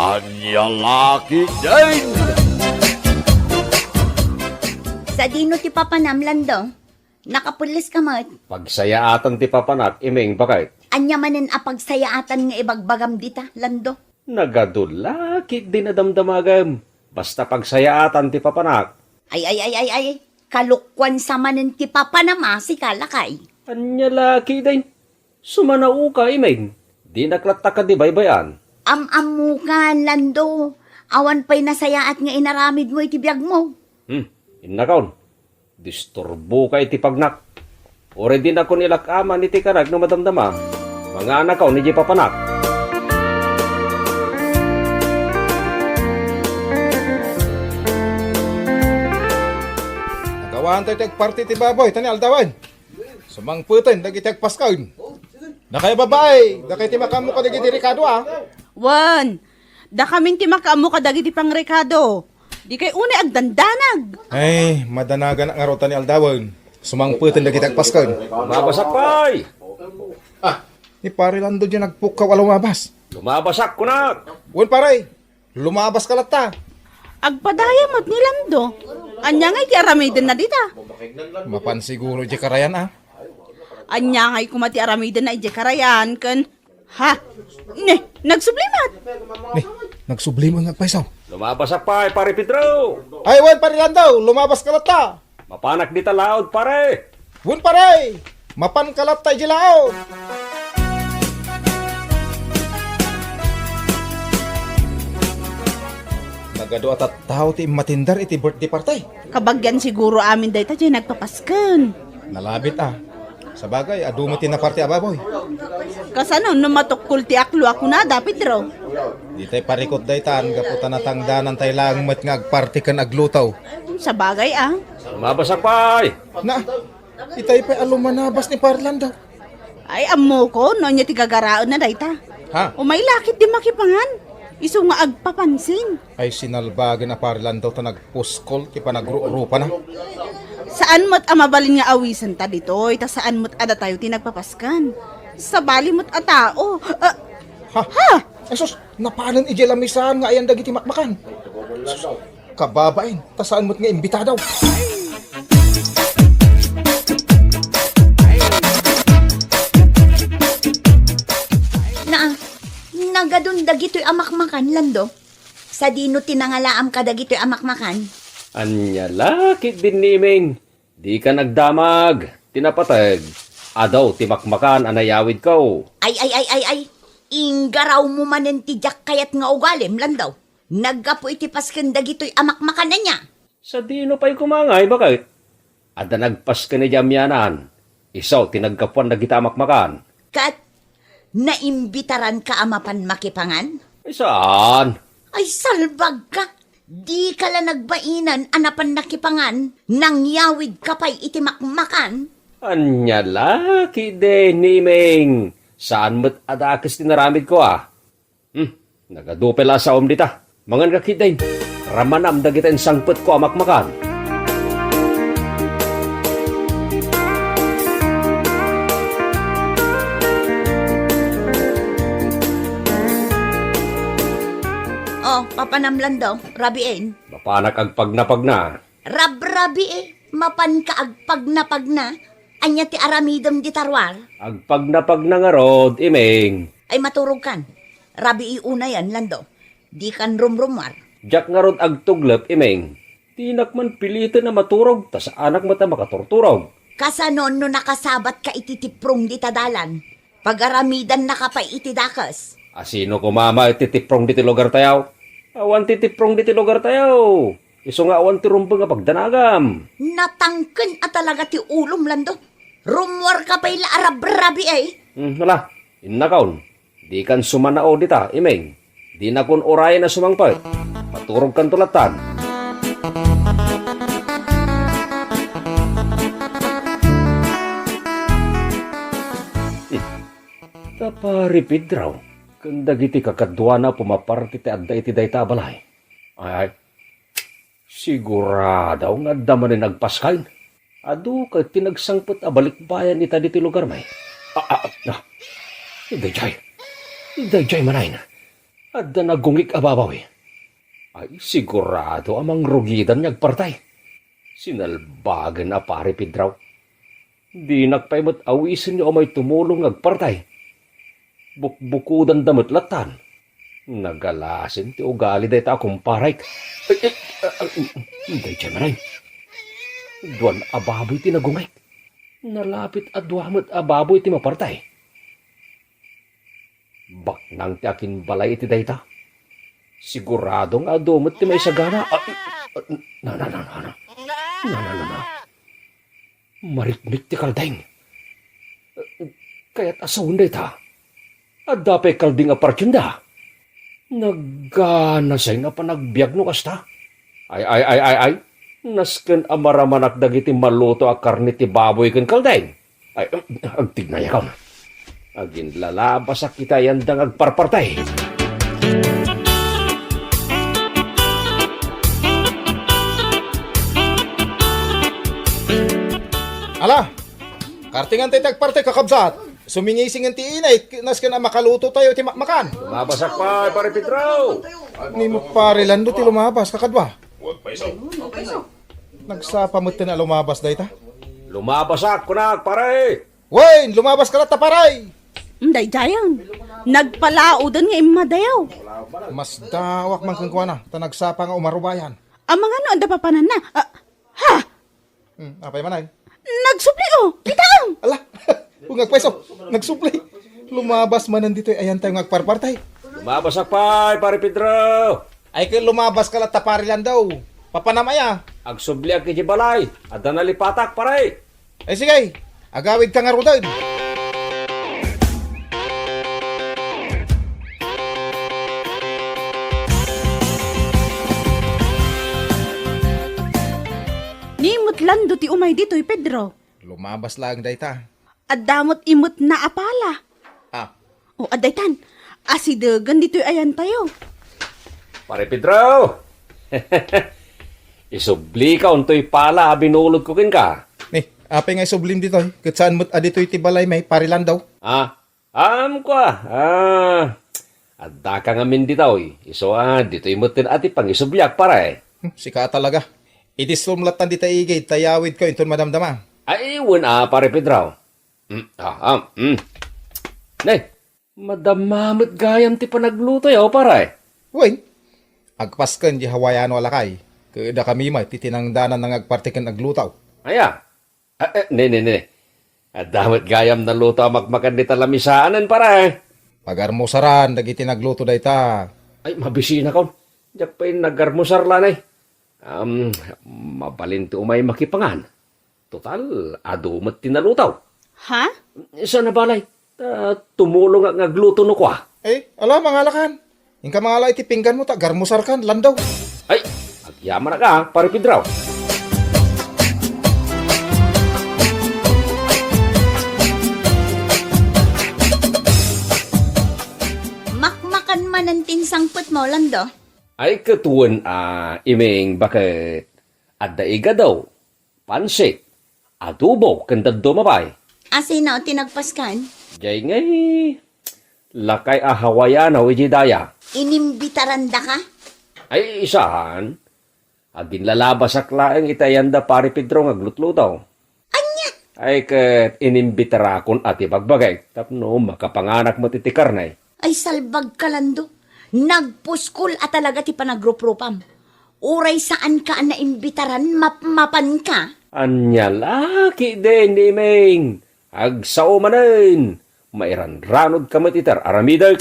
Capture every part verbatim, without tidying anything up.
Ania la ketdin? Sadino ti papanam, Lando? Nakapelles ka met? Pagsayaatan ti papanak, Iming, baket. Ania manen a pagsayaatan nga ibagbagam dita, Lando? Nagadu la ketdin a damdamagem. Basta pagsayaatan ti papanak. Ay, ay, ay, ay, ay. Kalokuan sa manen ti papanam a sika, lakay. Ania la ketdin? Sumanaoka, Iming. Dinak latta kadi baybay-an. Am-ammokan, Lando. Awan pay nasayaat nga inaramidmo iti biagmo. Hmm, innakon. Disturboka iti pagnak. Uray dinakon ilak-aman iti kanak no madamdama. Manganakon idiay papanak. Nagawaantayo ti agparti ti baboy, ta ni aldawen. Sumangpeten dagiti agpasken. Dakay a babai, dakay ti makaammo kadagiti rekado, a? Wen, dakamin ti makaammo kadagiti pangrekado. Dikay unay agdandanag. Ay, madanaganak ngarud ta ni aldawen. Sumangpeten dagiti agpasken. Lumabasak pay! Ah, ni Pare Lando diay nagpukkaw a lumabas. Lumabasak, kunak! Wen, pare. Lumabaska latta. Agpadaya met ni Lando. Ania ngay ti aramidenna dita? Mapan siguro idiay karayan, a? Ania ngay koma ti aramidenna idiay karayan ken, ha? Ne, nagsubli met. Ne, nagsubli met nga agpayso. Lumabasak pay, Pare Pedro. Ay, wen, Pare Lando, lumabaska latta. Mapanak dita laod, pare. Wen, pare! Mapanka latta idiay laod. Nagadu a tattao ti immatender iti birthday party. Kabagian siguro amin dayta diay nagpapasken. Nalabit, a. Sabagay, adu met ti naparti a baboy. Kasano no matukkol ti aklo a kunada, Pedro? Ditay parikut daytan, gapu ta natangdanantay laeng met nga agparti ken agluto. Sabagay, a. Lumabasak pay! Na, itay pay a lumanabas ni Pare Lando. Ay, ammokon no ania ti gagaraenna dayta. Ha? Umay la ketdi makipangan. Isu nga agpapansin. Ay, sinalbagen a Pare Lando ta nagpuskol ti panagrurupana. Saan met a mabalin nga awisenta ditoy, ta saan met a datayo ti nagpapasken. Sabali met a tao. Ah, ha? Ha? Ay, sus, napanen idiay lamisaan nga ayan dagiti makmakan. Sus, kababain, ta saan met nga imbitado. Na, nagadun dagitoy a makmakan, Lando? Sadino ti nangalaam kadagitoy a makmakan? Ania la ketdin ni Iming? Dika nagdamag. Ti napateg, adu ti makmakan a nayawidko. Ay, ay, ay, ay, ay. Inggarawmo manen ti diak kayat nga ugalim, Lando. Naggapu iti pasken dagitoy a makmakan ania? Sadino pay koma ngay, baket? Adda nagpasken idiay amianan. Isu ti naggapuan dagita a makmakan. Ket naimbitaranka a mapan makipangan? Ay, saan? Ay, salbagka! Dika la nagbainen a napan nakipangan, nangyawidka pay iti makmakan? Ania la ketdi ni Iming? Saan met a dakes ti naramidko, a? Hmm, nagadu pay la a saom dita. Mangan ka ketdin. Ramanam dagita insangpetko a makmakan. Oh, papanam, Lando, rabiin. Mapanak agpagnapagna. Rabrabii, mapanka agpagnapagna? Ania ti aramidem dita ruar? Agpagnapagna ngarud, Iming. Ay, maturogkan. Rabii unayen, Lando. Dikan rumrummuar. Diak ngarud agtuglep, Iming. Dinak man piliten a maturog, ta saanak met a makaturturog. Kasano no nakasabatka iti tiprong dita dalan? Pagaramidannaka pay iti dakes. A sino koma met ti tiprong diti lugartayo? Awan ti tiprong diti lugartayo. Isu nga awan ti rumbeng a pagdanagam. Natangken a talaga ti ulom, Lando. Rummuarka pay la a rabrabii, ay. Hmm, ala, innakon. Dikan sumanao dita, Iming. Dinakon urayen a sumangpet. Maturogkanto lattan. Hmm. Ta Pari Pedro, ken dagiti kakaduana a pumaparti ti adda iti dayta a balay. Ay, ay. Sigurado nga adda manen agpasken. Adu ket ti nagsangpet a balikbayan ita ditoy lugarmi. Ah, ah, ah. Daydiay. Daydiay manen. Adda nagungig a babawi. Ay, sigurado a mangrugidan nga agpartay. Sinalbagen a Pare Pedro. Dinak pay met awisen nga umay tumulong nga agpartay. Bukbukudanda met lattan. Nagalasin ti ugali dayta a kumparek. Ay, ay, ah, ah, daydiay manen. Duan a baboy ti nagungig. Nalapit a dua met a baboy ti mapartay. Baknang ti akinbalay iti dayta. Sigurado nga adu met ti maisagana. Ah, ah, na, na, na, na, na. Na, na, na, na. Marikmik ti kalding. Kayat a sawen dayta. Adda pay kalding a partienda. Nagganasay nga panagbiag no kasta. Ay, ay, ay, ay, ay. Nasken a maramanak dagiti maluto a karne ti baboy ken kalding. Ay, agtignayakon. Aginlalabasak iti ayanda nga agparpartay. Ala! Kartengan tayo ti agpartay, kakabsat. Sumingisingen ti init, nasken a makaluto tayo ti makmakan. Lumabasak pay, Pare Pedro. Ni mo, Pare Lando, ti lumabas, kakadwa. Nagsapa met a lumabas dayta. Lumabasak, kunak, pare. Wen, lumabaska latta, pare. Daydiayen, nagpalaoden nga immadayo. Masdaawak man kenkuana, ta nagsapa nga umarubayan. Amangan no adda papananna. Ah, ha! Hmm, apay man ay? Nagsubli, oh! Kitaem! Ala! Ungag pweso! Nagsubli! Lumabas manen ditoy ayantayo nga agparpartay. Lumabasak pay, Pare Pedro! Ay, ket lumabaska latta, Pare Lando. Papanam aya? Agsubliak iti balay. Adda nalipatak, pare. Ay, sige. Agawidka ngaruden. Ni met Lando ti umay ditoy, Pedro. Lumabas laeng dayta. Adda met imetna a pala. Ah. O, adda itan. Asidegen ditoy ayantayo. Pare Pedro! Isublika untoy pala a binulodko kenka. Ni, apay nga isublim ditoy? Ket saan met a ditoy ti balay may, Pare Lando? Ah, Am, kua, ah, addaka ngamin ditoy. Isu a, ditoy metten a ti pangisubliak, pare. Hmm, sika talaga. Idisum lattan dita igid, ta yawidko inton madamdama. Ay, wen a, Pare Pedro. Hmm, ah, ah, hmm. Ne, madama met gayam ti panaglutoyo, pare. Wen, agpasken di Hawaiano a lakay. Keda kami met ti tinangdanan nga agparti ken agluto. Aya, Ah, eh, ne, ne, ne. Adda met gayam naluto a makmakan dita lamisaanen, pare. Pagarmusaran dagiti nagluto dayta. Ay, mabisinakon. Diak pay nagarmusar lanay. Am, mabalin ti umay makipangan. Total, adu met ti naluto. Ha? Saan a balay? Ta tumulongak nga agluto no kua. Eh, ala, mangalakan. Inka mangala iti pingganmo ta agarmusarkan, Lando. Ay, agyamanak a, Pare Pedro. Makmakan manen ti insangpetmo, Lando. Ay, ket wen a, Iming, baket adda igado, pansit, adobo, ken dadduma pay. Asino ti nagpaskan? Jay ngay, lakay a Hawaiano iti daya. Inimbitarandaka? Ay, saan. Aginlalabasak laeng iti ayanda Pare Pedro nga aglutluto. Ania? Ay, ket inimbitarakon a ti bagbagek tapno makapanganak met iti karne. Ay, salbagka, Lando. Nagpuskol a talaga ti panagruprupam. Uray saanka a naimbitaran, mapmapanka. Ania la ketdin, Iming? Agsao manen. Mairanranodka met iti ar-aramidek.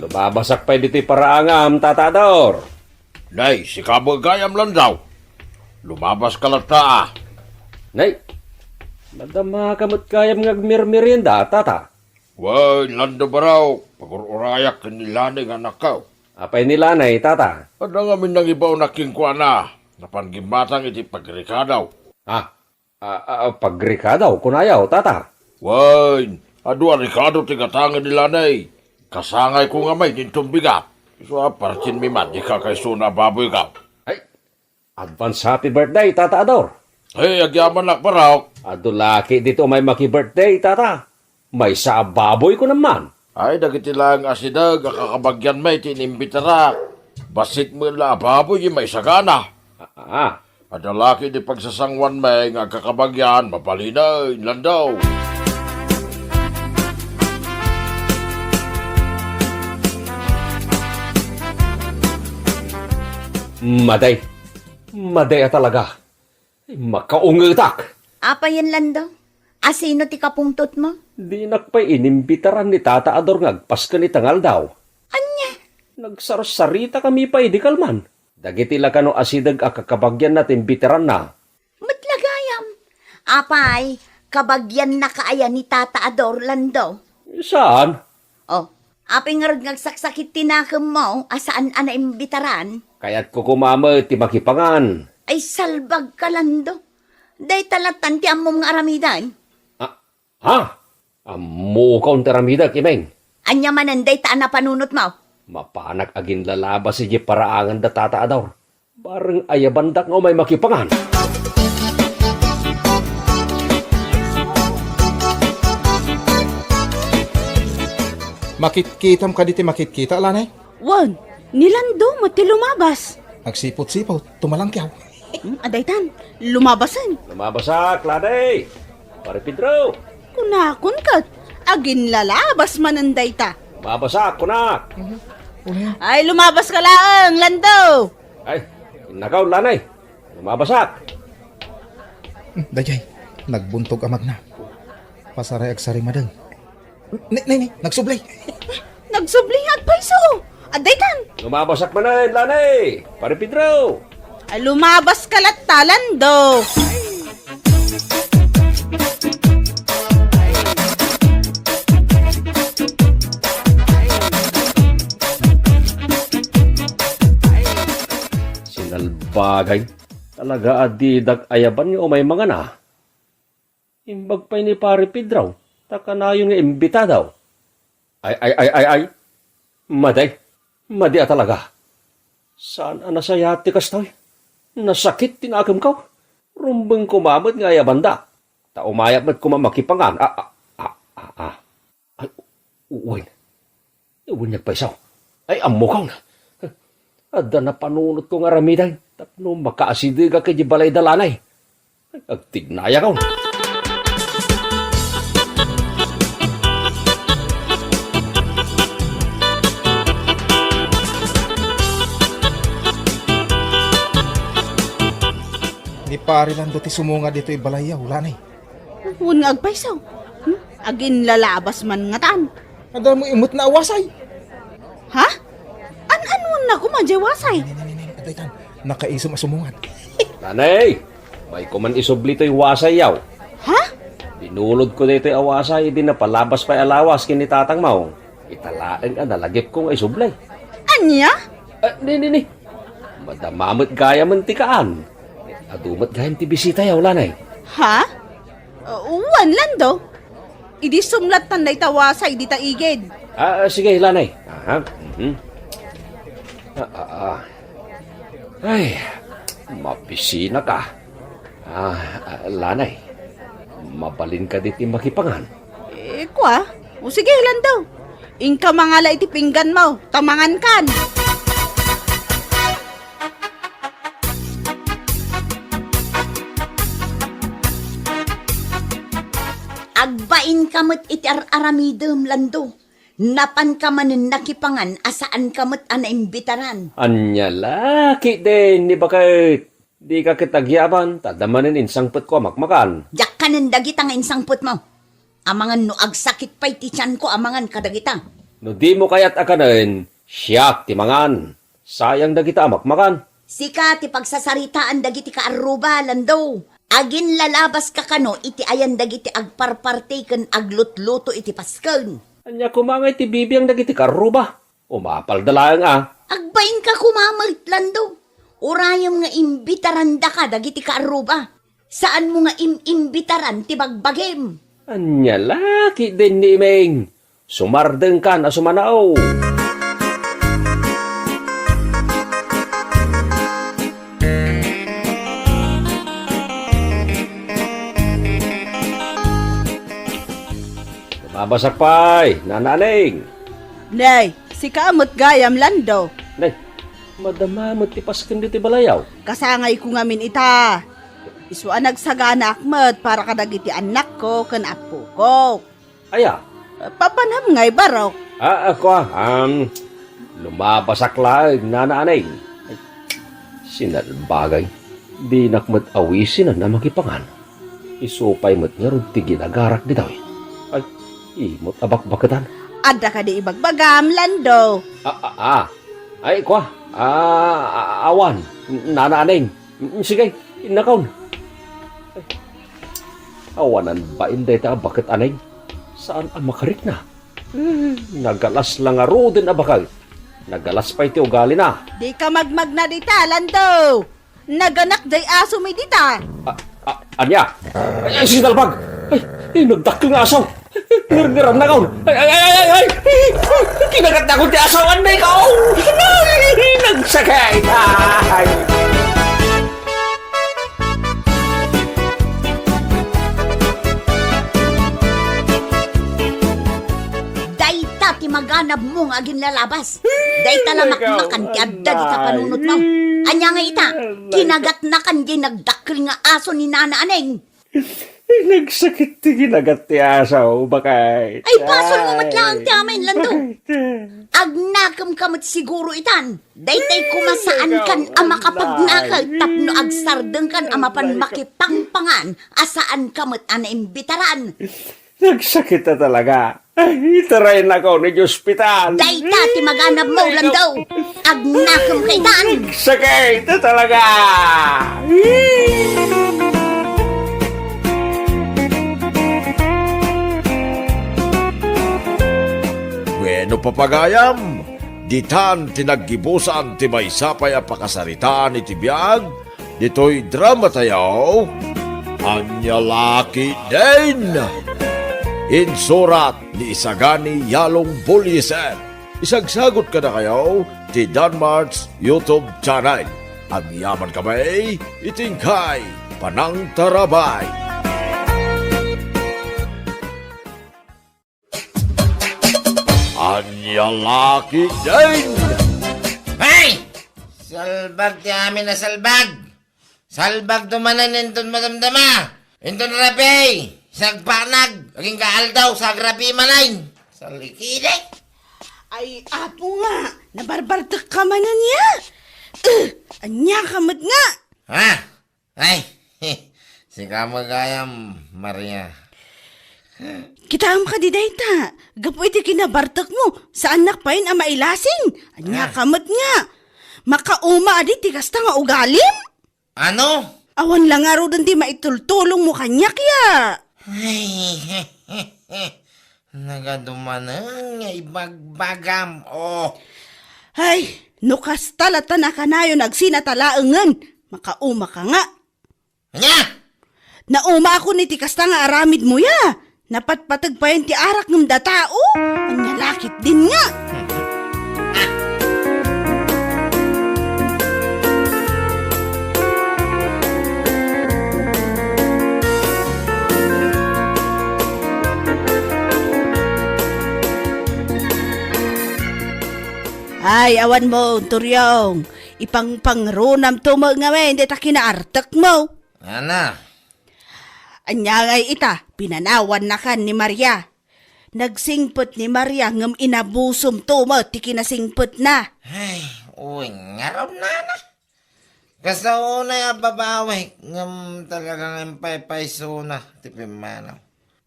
Lumabasak pay ditoy paraangam, Tata Ador. Nay, sika met gayam, Lando. Lumabaska latta a. Nay, madamaka met gayam nga agmermerienda, Tata. Wen, Lando Barao, pagur-urayak ken ni Lanay nga anakko. Apay ni Lanay, Tata? Adda ngamin nangibaonnak kenkuana. Napan gimmatang iti pagrekado. Ah, ah, ah, pagrekado, kunayo, Tata? Wen, adu a rekado ti gatangen ni Lanay. Kasangayko ngamin inton bigat. Isu a partinmi man ti kakaisuna a baboyko. Ay, Advance happy birthday, Tata Ador. Hey, agyamanak, barok. Adu laki dito may maki-birthday, Tata. Maysa a baboy ko naman. Ay, dagiti laeng asideg a kakabagyan met ti inimbitarak. Bassit met la a baboy, maisagana. Ah, ah. Adda laki di pagsasanguan met nga agkakabagyan, mabalinen, Lando. Maday. Maday a talaga. Makaungetak. Apayen, Lando? Asino ti kapungtotmo? Dinak pay inimbitaran ni Tata Ador nga agpasken ita nga aldaw. Ania? Nagsarsaritakami pay idi kalman. Dagiti la kano asideg a kakabagyanna ti imbitaranna. Met la gayam. Apay, kabagyannaka aya ni Tata Ador, Lando? Saan? Oh, apay ngarud nga agsaksakit ti nakemmo a saan a naimbitaran? Kayatko koma met ti makipangan. Ay, salbagka, Lando. Dayta lattan ti ammom nga aramiden. Ah, ha? Ammokon ti aramidek, Imeng. Ania manen dayta a napanunotmo? Mapanak aginlalabas idiay paraangan da Tata Ador. Bareng ayabandak nga umay makipangan. Makitkitam kadi ti makitkita, Lanay? Wen, ni Lando met ti lumabas. Agsipot-sipot, tumalangkiaw. Hmm, adaytan, lumabasen. Lumabasak, Lanay! Pare Pedro! Kunakon ket, aginlalabas manen dayta. Lumabasak, kunak! Mhm. Uli. Ay, lumabaska laeng, Lando! Ay, innakaw, Lanay. Lumabasak. Hmm, dayay, nagbuntog a magna. Pasaray agsarimadeng. Ni, ni, ni, nagsubli. Nagsubli nga agpayso. Adaytan. Lumabasak manen, Lanay. Pare Pedro. Ay, lumabaska latta, Lando. Sinalbagay. Talaga a didak ayaban nga umay mangana. Imbag pay ni Pare Pedro, ta kanayon nga imbitado. Ay, ay, ay, ay, ay. Madi. Madi a talaga. Saan a nasayaat ti kastoy? Nasakit ti nakemko. Rumbeng koma met nga ayabanda. Ta umayat met koma makipangan. Ah, ah, ah, ah, ah. Ay, u-, uwen. Uwen, nagpayso. Ay, ammokon. Adda napanunotko nga aramiden tapno makaasidegak idiay balay da Lanay. Ay, agtignayakon. Ni Pare Lando ti sumunga ditoy balayyo, Lanay. Wen nga agpayso. Hmm? Aginlalabas man ngatan. Adda mo imutna a wasay. Ha? An-anuenna koma diay wasay? Ni, ni, ni, ni, adaytan. Nakaisom a sumungan. Lanay, mayko man isubli toy wasayyo. Ha? Binulodko daytoy a wasay idi napalabas pay a lawas ken ni tatangmo. Ita laeng a nalagipko nga isubli. Ania? Ah, ni, ni, ni. Madama met gayamen ti kaan. Adu met gayam ti bisitayo, Lanay. Ha? Uh, wen, Lando. Idi sumlattan dayta wasay dita igid. Ah, sige, Lanay. Aha. Mhm. Ah, ah, ah. Ay, mapisinaka. Ah, ah, Lanay, mabalin kadi ti makipangan? Eh, kua? O sige, Lando. Inka mangala iti pingganmo, ta mangankan. Agbainka met iti ar-aramidem, Lando. Napanka manen nakipangan a saanka met a naimbitaran. Ania la ketdin ni baket? Dika ket agyaban, ta adda manen insangpetko a makmakan. Diak kanen dagita nga insangpetmo. Amangan no agsakit pay ti tianko amangan kadagita. No dimo kayat a kanen, siak ti mangan. Sayang dagita a makmakan. Sika ti pagsasaritaan dagiti kaarruba, Lando. Aginlalabaska kano iti ayan dagiti agparparti ken aglutluto iti pasken. Ania koma ngay ti bibiang dagiti kaarruba? Umapalda laeng a. Agbainka koma met, Lando. Urayem nga imbitarandaka dagiti kaarruba. Saanmo nga im-imbitaran ti bagbagim. Ania la ketdin ni Imeng? Sumardengkan a sumanaw. Abasak pay, Nana Aning. Nay, sika met gayam, Lando. Nay, madama met ti pasken ditoy balayaw. Kasangayko ngamin ita. Isu a nagsaganaak met para kadagiti annakko ken appoko. Aya? Papanam nga ibarok. Ah, ako, ah, um, lumabasak laeng, Nana Aning. Ay, sinalbagay. Dinak met awisinan a makipangan. Isu pay met ngarud ti ginagarak ditoy. Ay, imot a bakbaketan. Adda kadi ibagbagam, Lando? Ah, ah, ah. Ay, kua. Ah, ah, awan. Nana Aning. Mm, sige, innakon. Ay, awanan bain dayta a baket, Aning. Saan a makarikna? Eh, nagalas la ngaruden a baket. Nagalas pay ti ugalina. Dika magmagna dita, Lando. Naganak day asomi dita. Ah, ah, ania? Ay, ay, sinalbag! Ay, ay, nagdakkel nga aso! Ngerngeran na kaon! Ay, ay, ay, ay, ay, ay! Ay, kinagat na ko ti aso! Anay ka! Oh! Ay, nagsakit! Ay! Dayta ti maganabmo nga aginlalabas. Dayta la makmakan ti adda dita panunotmo. Ania nga ita? Kinagatnakan diay nagdakkel nga aso ni Nana Aning. Nagsakit ti kinagat ti aso, bakay. Ay, basolmo met laeng ti amin, Lando. Agnakemka met siguro itan. Daytay koma saankan a makapagnakek tapno agsardengkan a mapan makipangpangan a saanka met a naimbitaran. Nagsakit a talaga. Ay, itaraynakon iti ospital. Dayta ti maganabmo, Lando. Agnakemka itan. Nagsakit a talaga. Bueno, papagayam, ditan ti naggibusan ti maysa pay a pakasaritaan iti biag ditoy dramatayo, Ania La Ketdin! Insurat ni Isagani Yalong Bullieser. Isagsagut kadakayo ti Danmart's YouTube channel. Agyamankami iti inkay panangtarabay. Ania La Ketdin! Ay! Salbag ti amin a salbag! Salbagto manen inton madamdama! Inton rabii! Sagpanag! Agingga aldaw, sagrabii manen! Salikide! Ay, apo nga! Nabarbartekka manen ya! Eh, ania ka met nga? Ha? Ay, sika met gayam, Maria. Kitaem kadi dayta, gapu iti kinabartekmo, saannak payen a mailasing. Ania ka met nga? Makauma adi ti kasta nga ugalim? Ano? Awan la ngaruden ti maitultulongmo kaniak ya. Ay, nagadumanen nga ibagbagam, oh. Ay, no kasta latta a kanayon agsinatalaengen, makauma ka nga. Ania? Naumaakon iti kasta nga aramidmo ya. Napatpateg payen ti arak ngem datao. Ania la ketdin nga? Ay, awanmo, Turyong. Ipangpangrunamto met ngamin dayta kinaartekmo. Ana. Ania ngay ita, pinanawannakan ni Maria. Nagsingpet ni Maria ngem inabusomto met ti kinasingpetna. Ay, uy, ngarud, nana. Kasta unay a babawi, ngem talaga nga impaypaysona ti pimmanaw.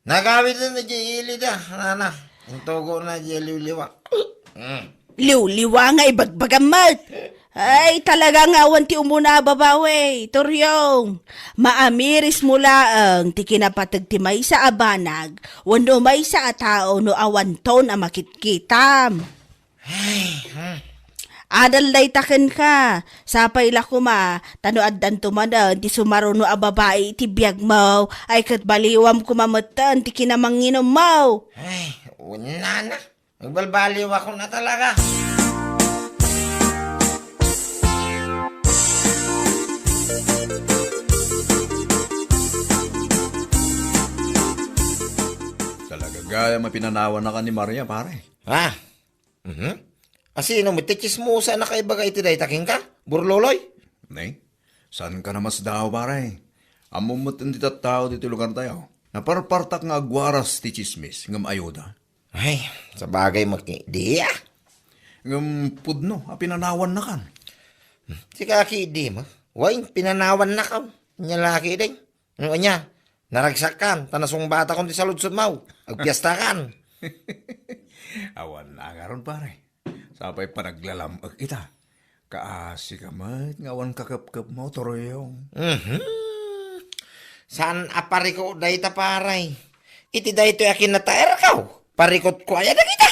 Nagawiden idiay ilida, nana. Intugona idiay liwliwa. Mm. Liwliwa nga ibagbagam met. Ay, talaga nga awan ti umuna a babawi, Turyong. Maamirismo laeng ti kinapateg ti maysa a banag wenno maysa a tao no awanton a makitkitam. Ay, hmm. Adal dayta kenka. Sapay la koma, ta no addanto manen ti sumaruno a babai iti biagmo, ay ket baliwam koma metten ti kinamanginommo. Ay, unana. Agbalbaliwakon a talaga. Talaga, Ay, mapinanawan na ka ni Maria, pare. Ha? Mhm. Asino met ti chismosa a nakaibaga iti dayta kenka, Burloloy? Ne? Saan ka na masdaaw, pare? Ammom met ti tattao ditoy lugar tayo. Naparpartak nga agwaras ti chismis, ngem ayuda. Ay, sabagay, maki, di, ah. Ngem pudno a pinanawannakan. Sika, ki, di, ma. Way, pinanawannak, aw. Nya laki, deng. Ano anya? Naragsakan, ta nasungbatakon ti saludsodmo. Agpiestakan. Awan na ngaron, pare. Sapay panaglalam-ek ita. Kaasi ka met nga awan kakepkepmo, Toriong. Mhm. Saan a pariko dayta, pare? Iti daytoy a kinataerko, parikotko aya dagita?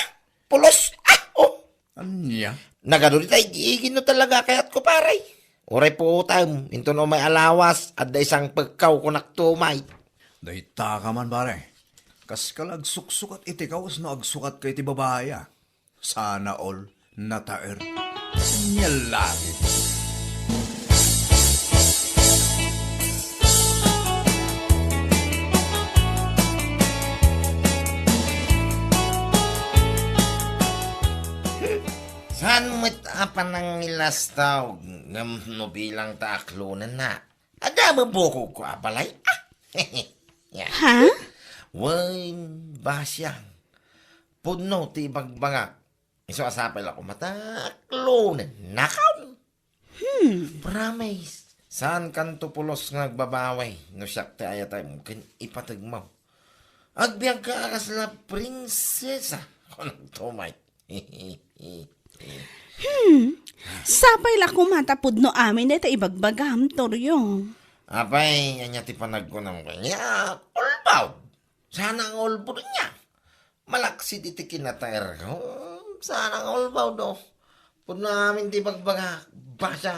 Pulos, ah, oh. Ania? Nagadu dita igi-igi no talaga kayatko, pare. Uray puotem, inton umay a lawas, adda isangpekko, kunak tumay. Dayta ka man, pare. Kas ka la agsuksukat iti kawas no agsukat ka iti babai, ah. Sana all nataer. Nia lagi. Saan met a panangilastaw ngem no bilang ta aklonenna? Adda met bukogko a balay? Ah. Ya. Ha? Wen, basiang. Pudno ti ibagbagak. Isu a sapay la koma ta aklonennakon. Hmm. Promise. Saan kanto pulos nga agbabawi no siak ti ayatem ken ipategmo. Agbiagka a kasla prinsesa. Kunakto met. Hmm. Sapay la koma ta pudno amin dayta ibagbagam, Toriong. Apay, ania ti panagkunam kaniak? Ulbaw. Sana nga ulbod niya. Malaksid iti kinataerko. Sana nga ulbaw, do. Pudno amin ti bagbagak. Basa.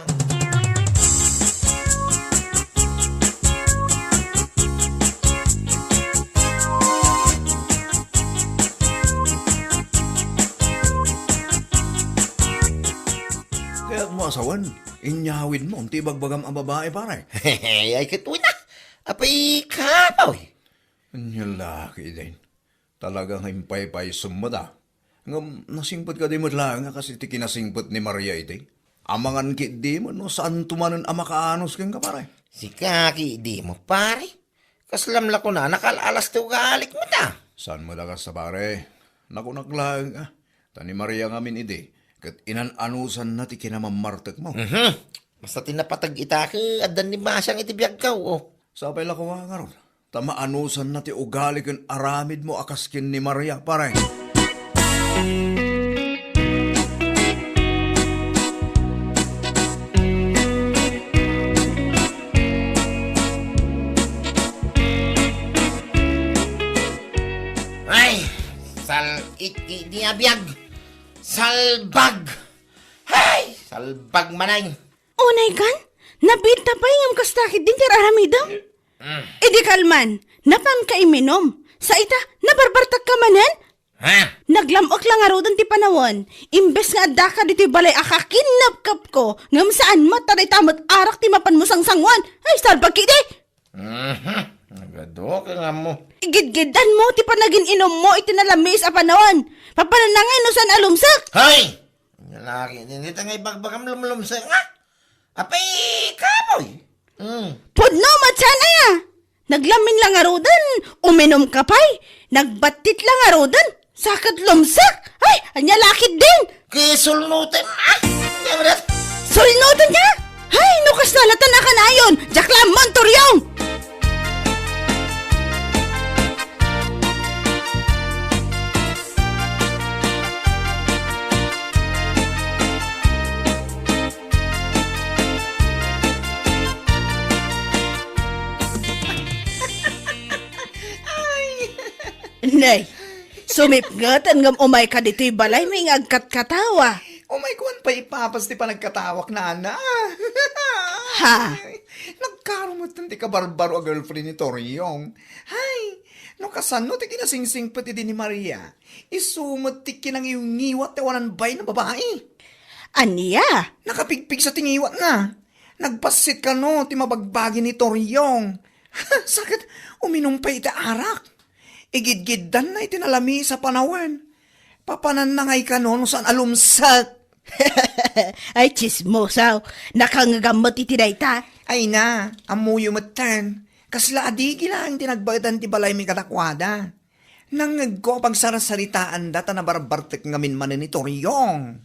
Kayatmo asawen, inyawidmo ti ibagbagam a babai, pare. Ay, ket wen a. Apay, kapoy. Ania laki, Deng. Talaga nga impaypaysom met a. Ngem nasingpet kadi met laeng a kas iti kinasingpet ni Maria idi? Amangan ketdi met no saanto manen a makaanus kenka, pare. Sika ketdi met, pare. Kaslam la kuna, nakal-alas ti ugalik met a. Saan met a kasta, pare? Nakunak laeng a. Ta ni Maria ngamin idi, ket inan-anusanna ti kinamammartekmo. Mhm. Basta ti napateg ita ket addan ni Basiang iti biagko, o. Sapay la koma ngarud, ta maanusanna ti ugali ken aramidmo a kas ken ni Maria, pare. Ay, sal-it ketdi a biag. Salbag! Hay! Salbag manen! Unay kan? Nabiit ta pay ngem kasta ketdin ti ar-aramidem? Mm. Idi kalman, napanka imminum. Sa ita, nabarbartakka manen? Ha? Naglam-ek la ngaruden ti panawen. Imbes nga addaka ditoy balay a kakinnapkapko, ngem saan met ta dayta met arak ti mapanmo sangsangoan. Ay, salbag ketdi! Mhm. Nagadu ka nga mo. Igidgidanmo ti panagin-inummo iti nalamiis a panawen. Papananangay no saan a lumsek. Hay! Lalaki, dita nga ibagbagam lumlumsek nga. Apay, kapoy. Mm. Pudno met saan aya. Naglamin la ngaruden, uminum ka pay. Nagbattit la ngaruden. Saket lumsek! Ay, ania la ketdin? Kisulnutem, ah! Sulnutenka? Hay, no kasta la ta nakanayon! Diak la ammo, Toriong! Nay, sumipngeten ngem umayka ditoy balay, may nga agkatkatawa. Umayko pay ipapas ti panagkatawak, nana. Ha? Nagkarumetten ti kabarbaro a girlfriend ni Toriong. Hay, no kasano ti kinasingsingpet idi ni Maria, isu met ti kinangiwngiwat ti awanan bain a babai. Ania? Nakapigpigsa ti ngiwatna. Nagbassit kano ti mabagbagi ni Toriong. Saket, uminum pay iti arak. Igidgiddanna iti nalamis a panawen. Papananna ngay kano no saan a lumsek. Ay, tsismosaw. Nakangagamot iti dayta. Ay na, ammoyo metten. Kasla adigi laeng ti nagbaetan ti balaymi kadakuada. Nangngegko a pagsarsaritaanda ta nabarbartek ngamin manen ni Toriong.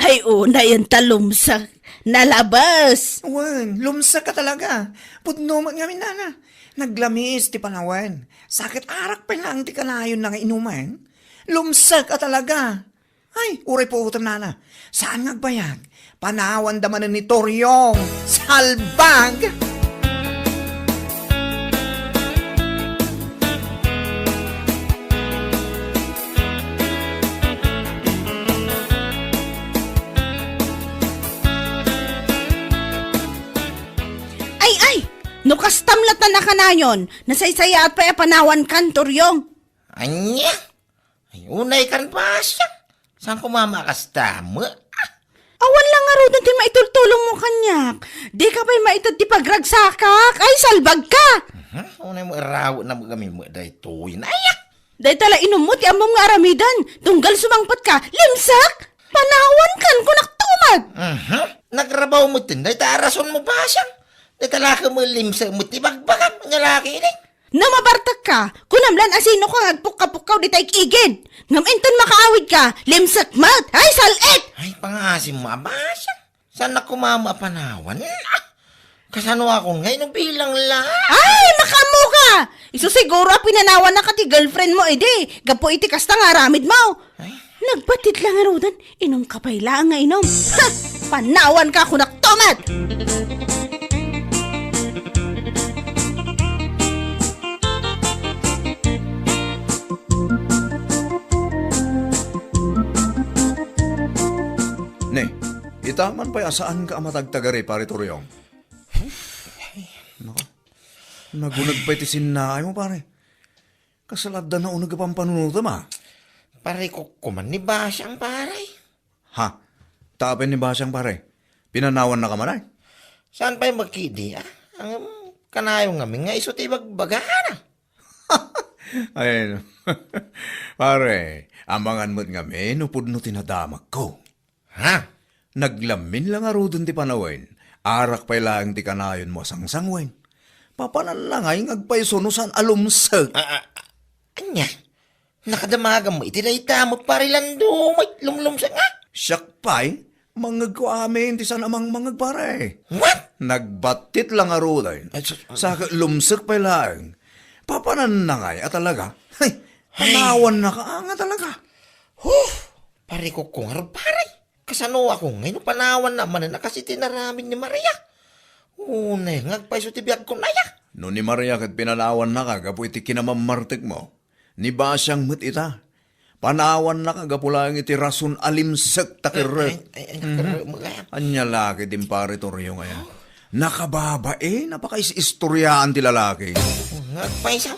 Ay, unayen ta lumsek. Nalabes. Wen, lumsek a talaga. Pudno met ngamin, nana. Naglamis ti panawen. Sa ket arak pay laeng ti kanayonna nga inumen. Lumsek a talaga. Ay, uray puotem, nana. Saan nga agbayag? Panawanda manen ni Toriong. Salbag! Ay, ay! No kastam latta nakanayon, nasaysayaat pay a panawankan, Toriong. Ania? Ay, unay kan, Basyang. Saan ko mamakastam? Awan la ngaruden ti maitultulongmo kaniak. Dika pay maited ti pagragsakak. Ay, salbagka! Mhm. Unay mo iraw na magami mo daytoy. Naya! Dayta la inummo ti ammom nga aramiden. Tunggal sumangpetka. Limsek! Panawankan, kunak tumet! Mhm. Nagrabaw mo tin. Dayta a rason mo, Basyang. Dayta la ka mo limsek mo ti bagbagam. Nga laki ini. No mabartekka, kunam lan a sino ka nga agpukka-pukkaw dita igid. Ngem inton makaawidka, limsek met. Ay, sal-it! Ay, pangasim mo, Basyang. Saan na kumama a panawan? Ah! Kasano akon ngay no bilang la? Ay, makaammoka! Isu siguro a pinanawannaka ti girlfriend mo idi, gapu iti kasta nga aramidmo. Ay. Nagbatit la ngaruden, inumka pay laeng nga inum. Ha! Panawanka, kunak tumet! Ne, itaman pay a saanka a matagtagari, Pare Toriong. Naka, nagunag pay ti sinnaaymo, pare. Kasla adda nauneg a pampanunotem, a? Pare, kukkuman ni Basyang, pare. Ha? Tapin ni Basyang, pare. Pinanawannaka man, ay? Saan pay makidi, a? Ang kanayon ngamin nga isu ti ibagbagana. Ay, no. Pare, amangan met ngamin no pudno ti nadamagko. Ha? Naglamin la ngaruden ti panawen, arak pay laeng ti kanayonmo a sangsangwen. Papananna ngay nga agpayso no saan a lumsek. A, a, a, ania? Nakadamagam mo iti dayta mo, Pare Lando, may lumlumsek nga? Siak pay, mangngegko amin ti saan a mangmangngeg, pare. What? Nagbatit la ngaruden. Ay, sus, Sa ket lumsek pay laeng. Papananna ngay a talaga. Hay, Ay. Panawannaka nga talaga. Huh! Pare, kukkungar, pare. Kasano ako ngay no panawanna manen a kas iti inaramid ni Maria? Unay nga agpayso ti biagko, naya. No ni Maria ket pinanawannaka gapu iti kinamammartekmo, ni Basyang met ita. Panawannaka gapu laeng iti rason a limsek ta kerrek. Ay, ay, ay, Mhm. kerrek, mga. Ania la ket, Pare Toriong, aya? Nakababain a pakaisistoriaan ti lalaki. Nga agpayso.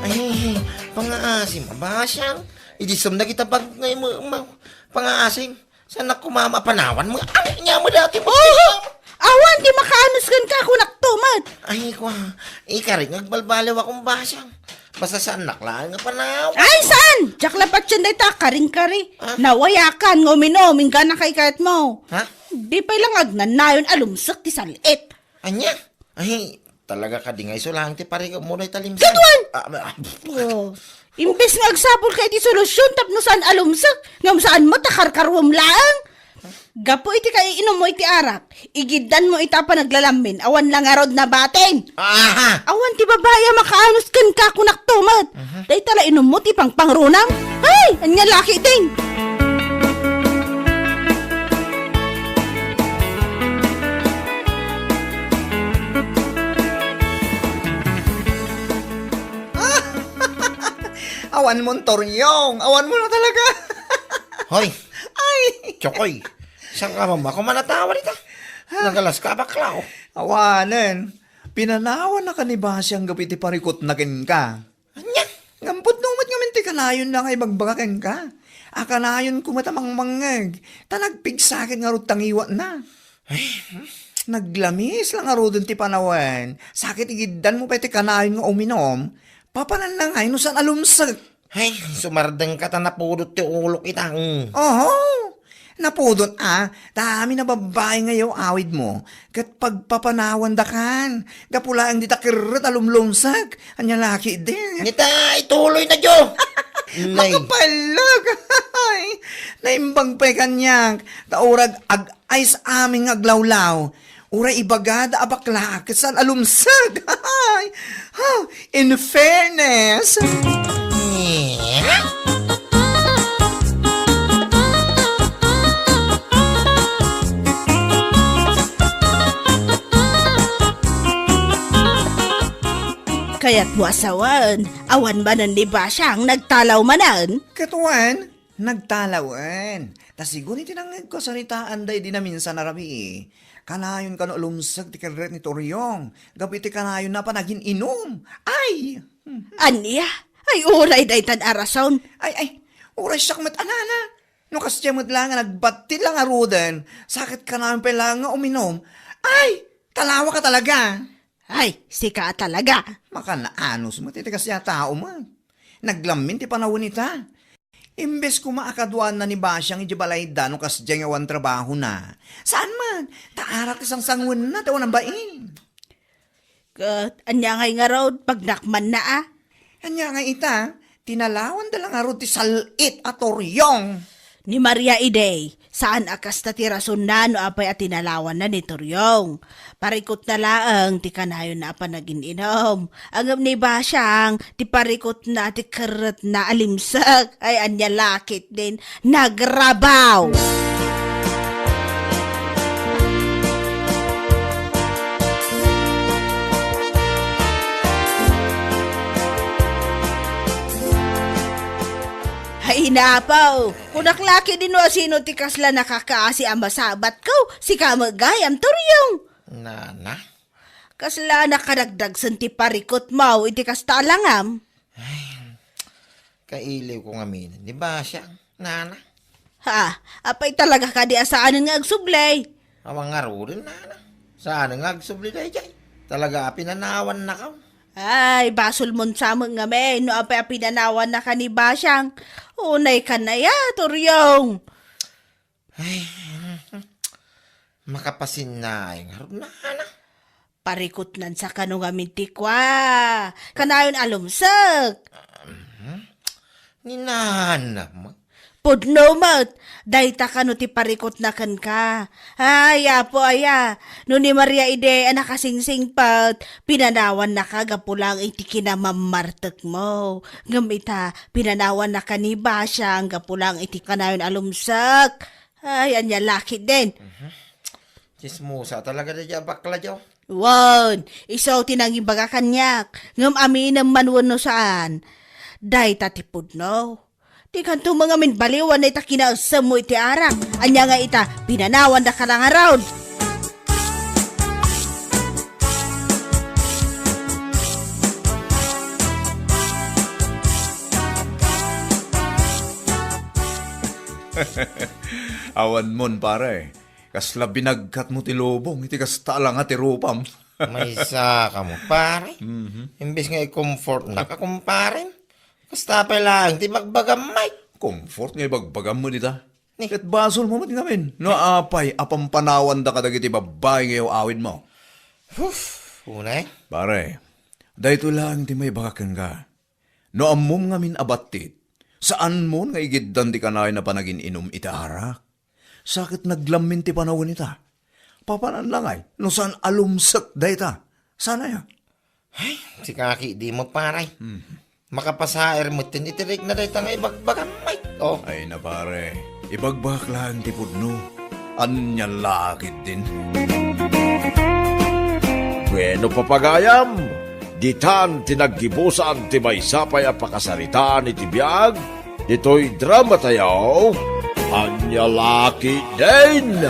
Ay, pangaasim, Basyang. Idi sum na kita bag ngay mo, ma-, pangaasim. Saan na kumama a panawan mo? Ano niya mo dati mo? Oh! Awan, di makaanus kenka, kunak tumet. Ay, kwa. Ikarik nga agbalbaliw akong Basyang. Basta saan nak laeng nga panawan. Ay, saan? Diak la patien dayta, karing-kari. Ah? Nawayakan nga uminom, inggana kay kayat mo. Ha? Di pay lang agnanayon a lumsek ti sal-it. Ania? Ay, talaga kadi nga isu laeng ti parikupmo dayta limsek. Ket wen! Ah, ah, Oh. Imbes nga agsapulka iti solusyon tapno saan a lumsek, ngem saan met a karkaruem laeng. Gapu iti kaiinummo iti arak, igiddanmo ita a panaglalamin, awan la ngarud nabatin. Aha! Awan ti babai a makaanus kenka, kunak tumet. Mhm. Dayta la inummo ti pangpangrunam. Ay, ania laki ding! Awan mon, Toriong. Awan mo na talaga. Hoy. Ay. Chokoy. Saan ka mama? Kung manatawa dita. Nagalas ka, bakla, oh. Awanen. Pinanawan na ka ni Basyang gapu iti parikutna kenka. Anya? Ngem pudno met ngamin ti kana Ayon na nga ibagbaga kenka. A kanayon koma ta mangmangngeg, ta nagpigsakit ngarud ta ngiwatna. Ay, hmm. Naglamis la ngaruden ti panawen. Sakit igiddan mo pay ti kanayon nga uminom. Papananna ngay no saan a lumsek. Ay, sumardengka ta napudot ti ulok ita. Mm. Oho. Napudot a, ta amin a babbai nga yaw-awid mo, ket pagpapanawandakan, gapu laeng dita kerret a lumlumsek, ania la ketdin. Nita, ituloy na, Jo. Nay. Makapallag! Ay, naimbag pay kaniak, ta urag ag-, ay sa amin nga aglawlaw. Uray ibagada a bakla, ket saan a lumsek. Ha, in fairness. Kayatmo a sawen, awan manen ni Basyang nagtalaw manen? Ket wen, nagtalawen. Ta sigun iti nangngegko a saritaan daydi naminsan a rabii, kanayon kano a lumsek ti kerret ni Toriong, gapu iti kanayonna a panagin-inum. Ay! Ania? Ay, uray daytan a rason. Ay, ay, uray siak met a nana. No kasdiay met la nga nagbattit la ngaruden, sakit kanayon pay la nga uminom. Ay, talawaka talaga. Ay, sika a talaga. Makanaanus met iti kasdiay a tao met. Naglammin ti panawen ita. Imbes koma a kaduaanna ni Basyang idiay balayda no kasdiay nga awan trabahona. Saan man, ta arak ti sangsanguenna ti awan a bain. Ket ania ngay ngarud, pagnakmanna a? Ania ngay ita, tinalawanda la ngarud ti sal-it a Toriong. Ni Maria idi, saan a kasta ti rasonna no apay a tinalawanna ni Toriong. Parikutna laeng ti kanayonna a panagin-inum. Ngem ni Basyang, ti parikutna ti kerretna a limsek. Ay, ania la ketdin, nagrabaw! Ay, napaw! Kunak la ketdin no asino ti kasla nakakaasi a masabatko, sika met gayam, Toriong! Nana? Kasla nakaragdagsen ti parikutmo iti kasta a langam? Ay, kailiwko ngamin ni Basyang, nana. Ha, apay talaga kadi a saanen nga agsubli? Awan ngaruden, nana. Saanen nga agsubli daydiay. Talaga a pinanawannaka. Ay, basolmon sa met ngamin no apay a pinanawannaka ni Basyang. Unay ka na ya, Toriong. Ay, makapasinnaay ngarud, nana. Parikutnan sa kano ngamin ti kua. Kanayon a lumsek. Mhm. Ni nana met. Pudno met. Dayta kano ti parikutna kenka. Ay, Apo aya. No ni Maria idi a nakasingsingpet, pinanawannaka gapu lang iti kinamammartekmo. Ngem ita, pinanawannaka ni Basyang gapu lang iti kanayon a lumsek. Ay, ania la ketdin. Mhm. Tsismosa talaga daydiay a bakla, Jo. Wen, isu ti nangibaga kaniak. Ngem aminem man wenno saan. Dayta ti pudno. Dikanto met ngamin baliwan dayta kinaessemmo iti arak. Ania nga ita, pinanawannaka la ngarud. Awan mon, pare. Kasla binagkatmo ti lubong iti kasta a langa ti rupam. Maysa kamo, pare. Mhm. Imbes nga i-comfortnak a kumparem, kasta pay laeng ti bagbagam, Mike. Comfort nga ibagbagam met ita. Ni? Ket basolmo met ngamin no apay a pampanawanda kadagiti babbai nga yaw-awidmo. Huf, unay. Pare, daytoy laeng ti maibaga kenka. No ammom ngamin a battit, saanmon nga igiddan ti kanayon a panagin-inum iti arak. Sa ket naglammin ti panawen ita. Papanan la ngay, no saan a lumsek dayta. Saan aya? Ay, sika ketdi met, pare. Hmm. Makapasaer metten iti rikna dayta nga ibagbagam, Mike. Oh. Ay na, pare. Ibagbagak laeng ti pudno. Ania la ketdin? Bueno, papagayam, ditan ti naggibusan ti maysa pay a pakasaritaan iti biag ditoy drama tayo, Ania la ketdin.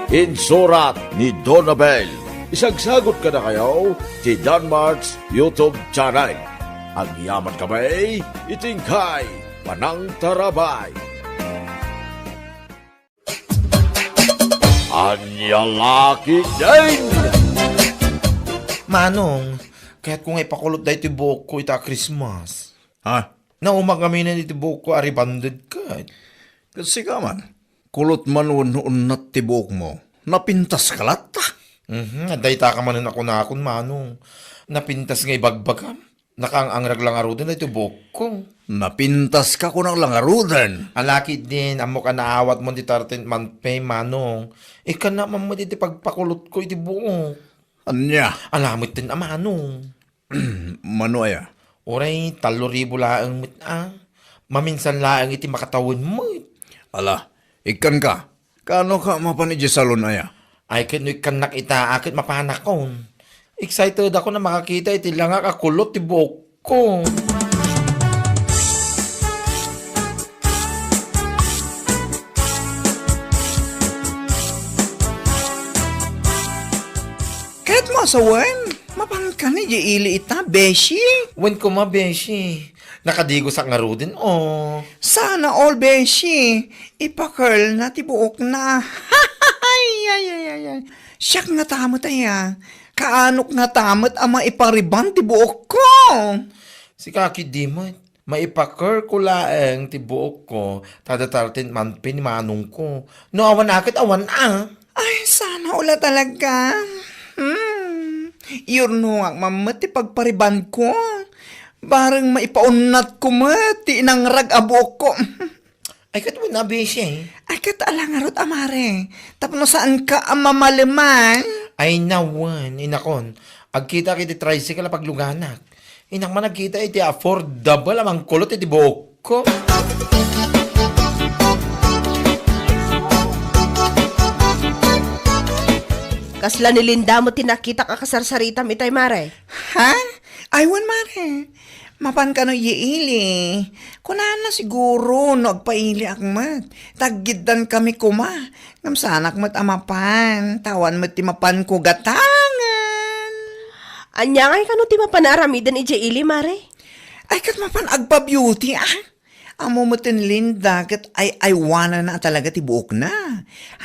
Insurat ni Donabel. Isagsagot kadakayo ti Danmart's YouTube channel. Agyaman kami iti inkay Panangtarabay. Ania la ketdin? Manong, kayatko nga ipakulot daytoy buokko ita a Christmas. Ha? Naumak ngamin iti buokko a rebonded ket. Ket sika man, kulot man wenno unnat ti buokmo. Napintaska latta. Mhm, adda ita ka manen a kunakon, Manong. Napintas nga ibagbagam. Nakaang-angrag la ngaruden daytoy buokko. Napintaska kunak la ngaruden. Ala ketdin, ammok a naawatmon ti thirteenth month pay, Manong. Ikkannak man met iti pagpakulotko iti buok. Ania? Ala metten a, Manong. Mano aya? Uray tallo ribu laeng met a. Maminsan laeng iti makatawen met. Ala, ikkanka. Kaanoka a mapan idiay salon aya? Ay, ket no ikkannak ita, a, ket mapanakon. Excited ako a makakita iti langak a kulot ti buokko. Kayatmo a sawen, mapanka idiay ili ita, beshi? Wen koma, beshi. Nakadigosak ngaruden, o. Sana all, beshi. Ipa-curl na ti buokna. Ay, ay, ay, ay, ay. Siak ngata met aya. Kaanok ngata met a maipa-rebond ti buokko? Sika ketdi met. Maipa-curl-ko laeng ti buokko, ta adda thirteenth month pay ni manongko. No awan a ket awan a. Ay, sana all talaga. Hmm. Iyurnongak man met ti pagpa-rebondko. Bareng maipaunnatko met ti inangrag a buokko. Ay, ket wen a, beshi. Ay, ket ala ngarud a, mare. Tapno saanka a mamaleman. Ay, nawen, inakon. Agkitak iti tricycle a pagluganak. Innak man agkita iti affordable a mangkulot iti buokko. Kasla ni Linda met ti nakitak a kasarsaritam itay, mare. Ha? Ay, wen, mare. Mapan kano iyaili. Kunana siguro no agpailiak met. Taggiddan kami koma. Ngem saanak met a mapan. Ta awan met ti mapanko gatangen. Ania ngay kano ti mapan a aramiden idiay ili, mare? Ay, ket mapan agpa-beauty, a. Ammo met ni Linda, ket ay-aywanana talaga ti buokna.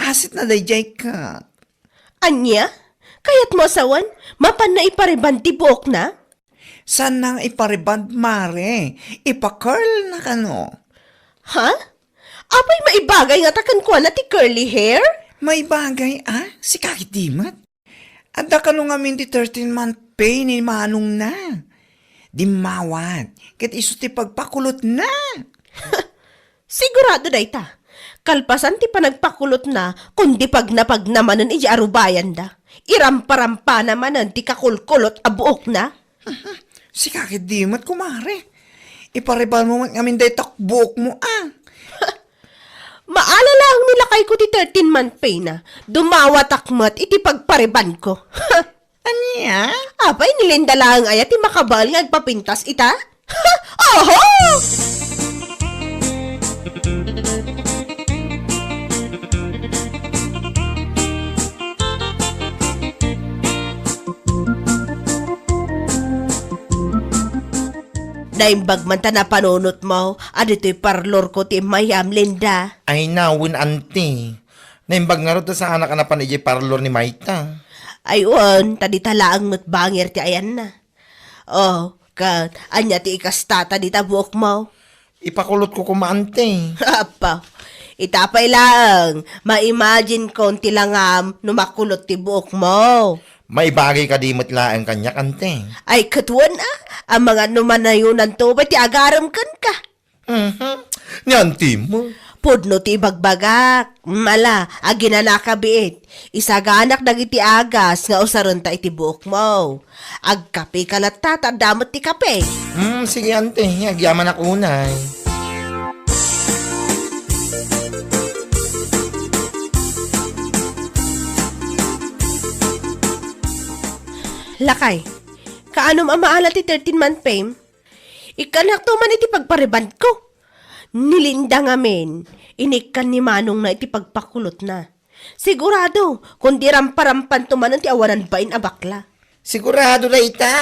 Asitna daydiay ket. Ania? Kayatmo a sawen, mapanna ipa-rebond ti buokna? Saanna nga ipa-rebond, mare. Ipa-curl na kano. Ha? Apay maibagay ngata kenkuana ti curly hair? Maibagay, a? Sika ketdi met. Adda kano ngamin ti thirteen month pay ni manongna. Dimmawat, ket isu ti pagpakulotna. Sigurado dayta. Kalpasan ti panagpakulotna, kundi pagnapagna manen idiay arubayanda. Iramparampana manen ti kakulkulot a buokna. Sika ketdi met, kumare. Ipa-rebond mo met ngamin dayta buokmo, a. Maala laeng ni lakayko ti thirteen month pay na. Dumawatak met iti pagpa-rebondko. Ania? Apay, ni Linda laeng aya ti makabael nga agpapintas ita? Oho! Naimbag man ta napanunotmo a ditoy parlorko ti immayam, Linda. Ay, nawen, anti. Naimbag ngarud ta saanak a napan idiay parlor ni mayta. Ay, wen, ta dita laeng met bangir ti ayanna. Oh, ket ania ti ikastata dita buokmo? Ipakulotko koma, anti. Apo, ita pay laeng, ma-imagine-kon ti langam no makulot ti buokmo. Maibagay kadi met laeng kaniak, anti. Ay, ket wen a, amangan no manayonanto pay ti agarem kenka. Mhm. Ni anti mo. Pudno ti ibagbagak. Mala, aginanaka biit. Isaganak dagiti agas nga usarenta iti buokmo. Agkapeka latta, ta adda met ti kape. Hmm, sige, anti. Agyamanak unay. Lakay, kaanom a maala ti thirteen month pay? Ikkannakto man iti pagpa-rebondko. Ni Linda ngamin, inikkan ni manongna iti pagpakulotna. Sigurado, kundi ramparampanto manen ti awanan bain a bakla. Sigurado dayta.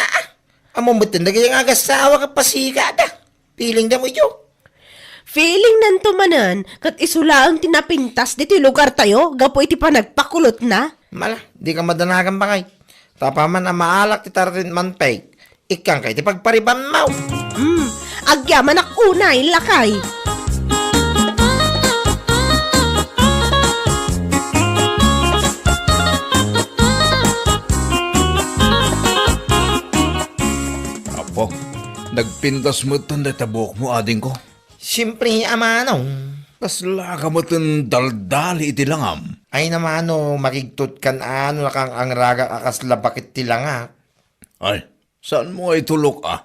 Ammom metten dagiti nga agassawa ket pasigada. Piling damo idiay. Feeling nanto manen, ket isu laeng ti napintas ditoy lugartayo gapu iti panagpakulotna. Mala, di ka madanagan, bakay. Tapaman a maalak ti treatment peg, ikkan kay ti pagparibanmo. Hmm, agyamanak unay, lakay. Apo, nagpintas metten dayta buokmo, adingko. Siempre, a manong. Kasla ka metten daldali iti langam. Ay na, mano, makigtutkan a no nakangragak a kasla baket ti langak. Ay, saanmo nga itulok a?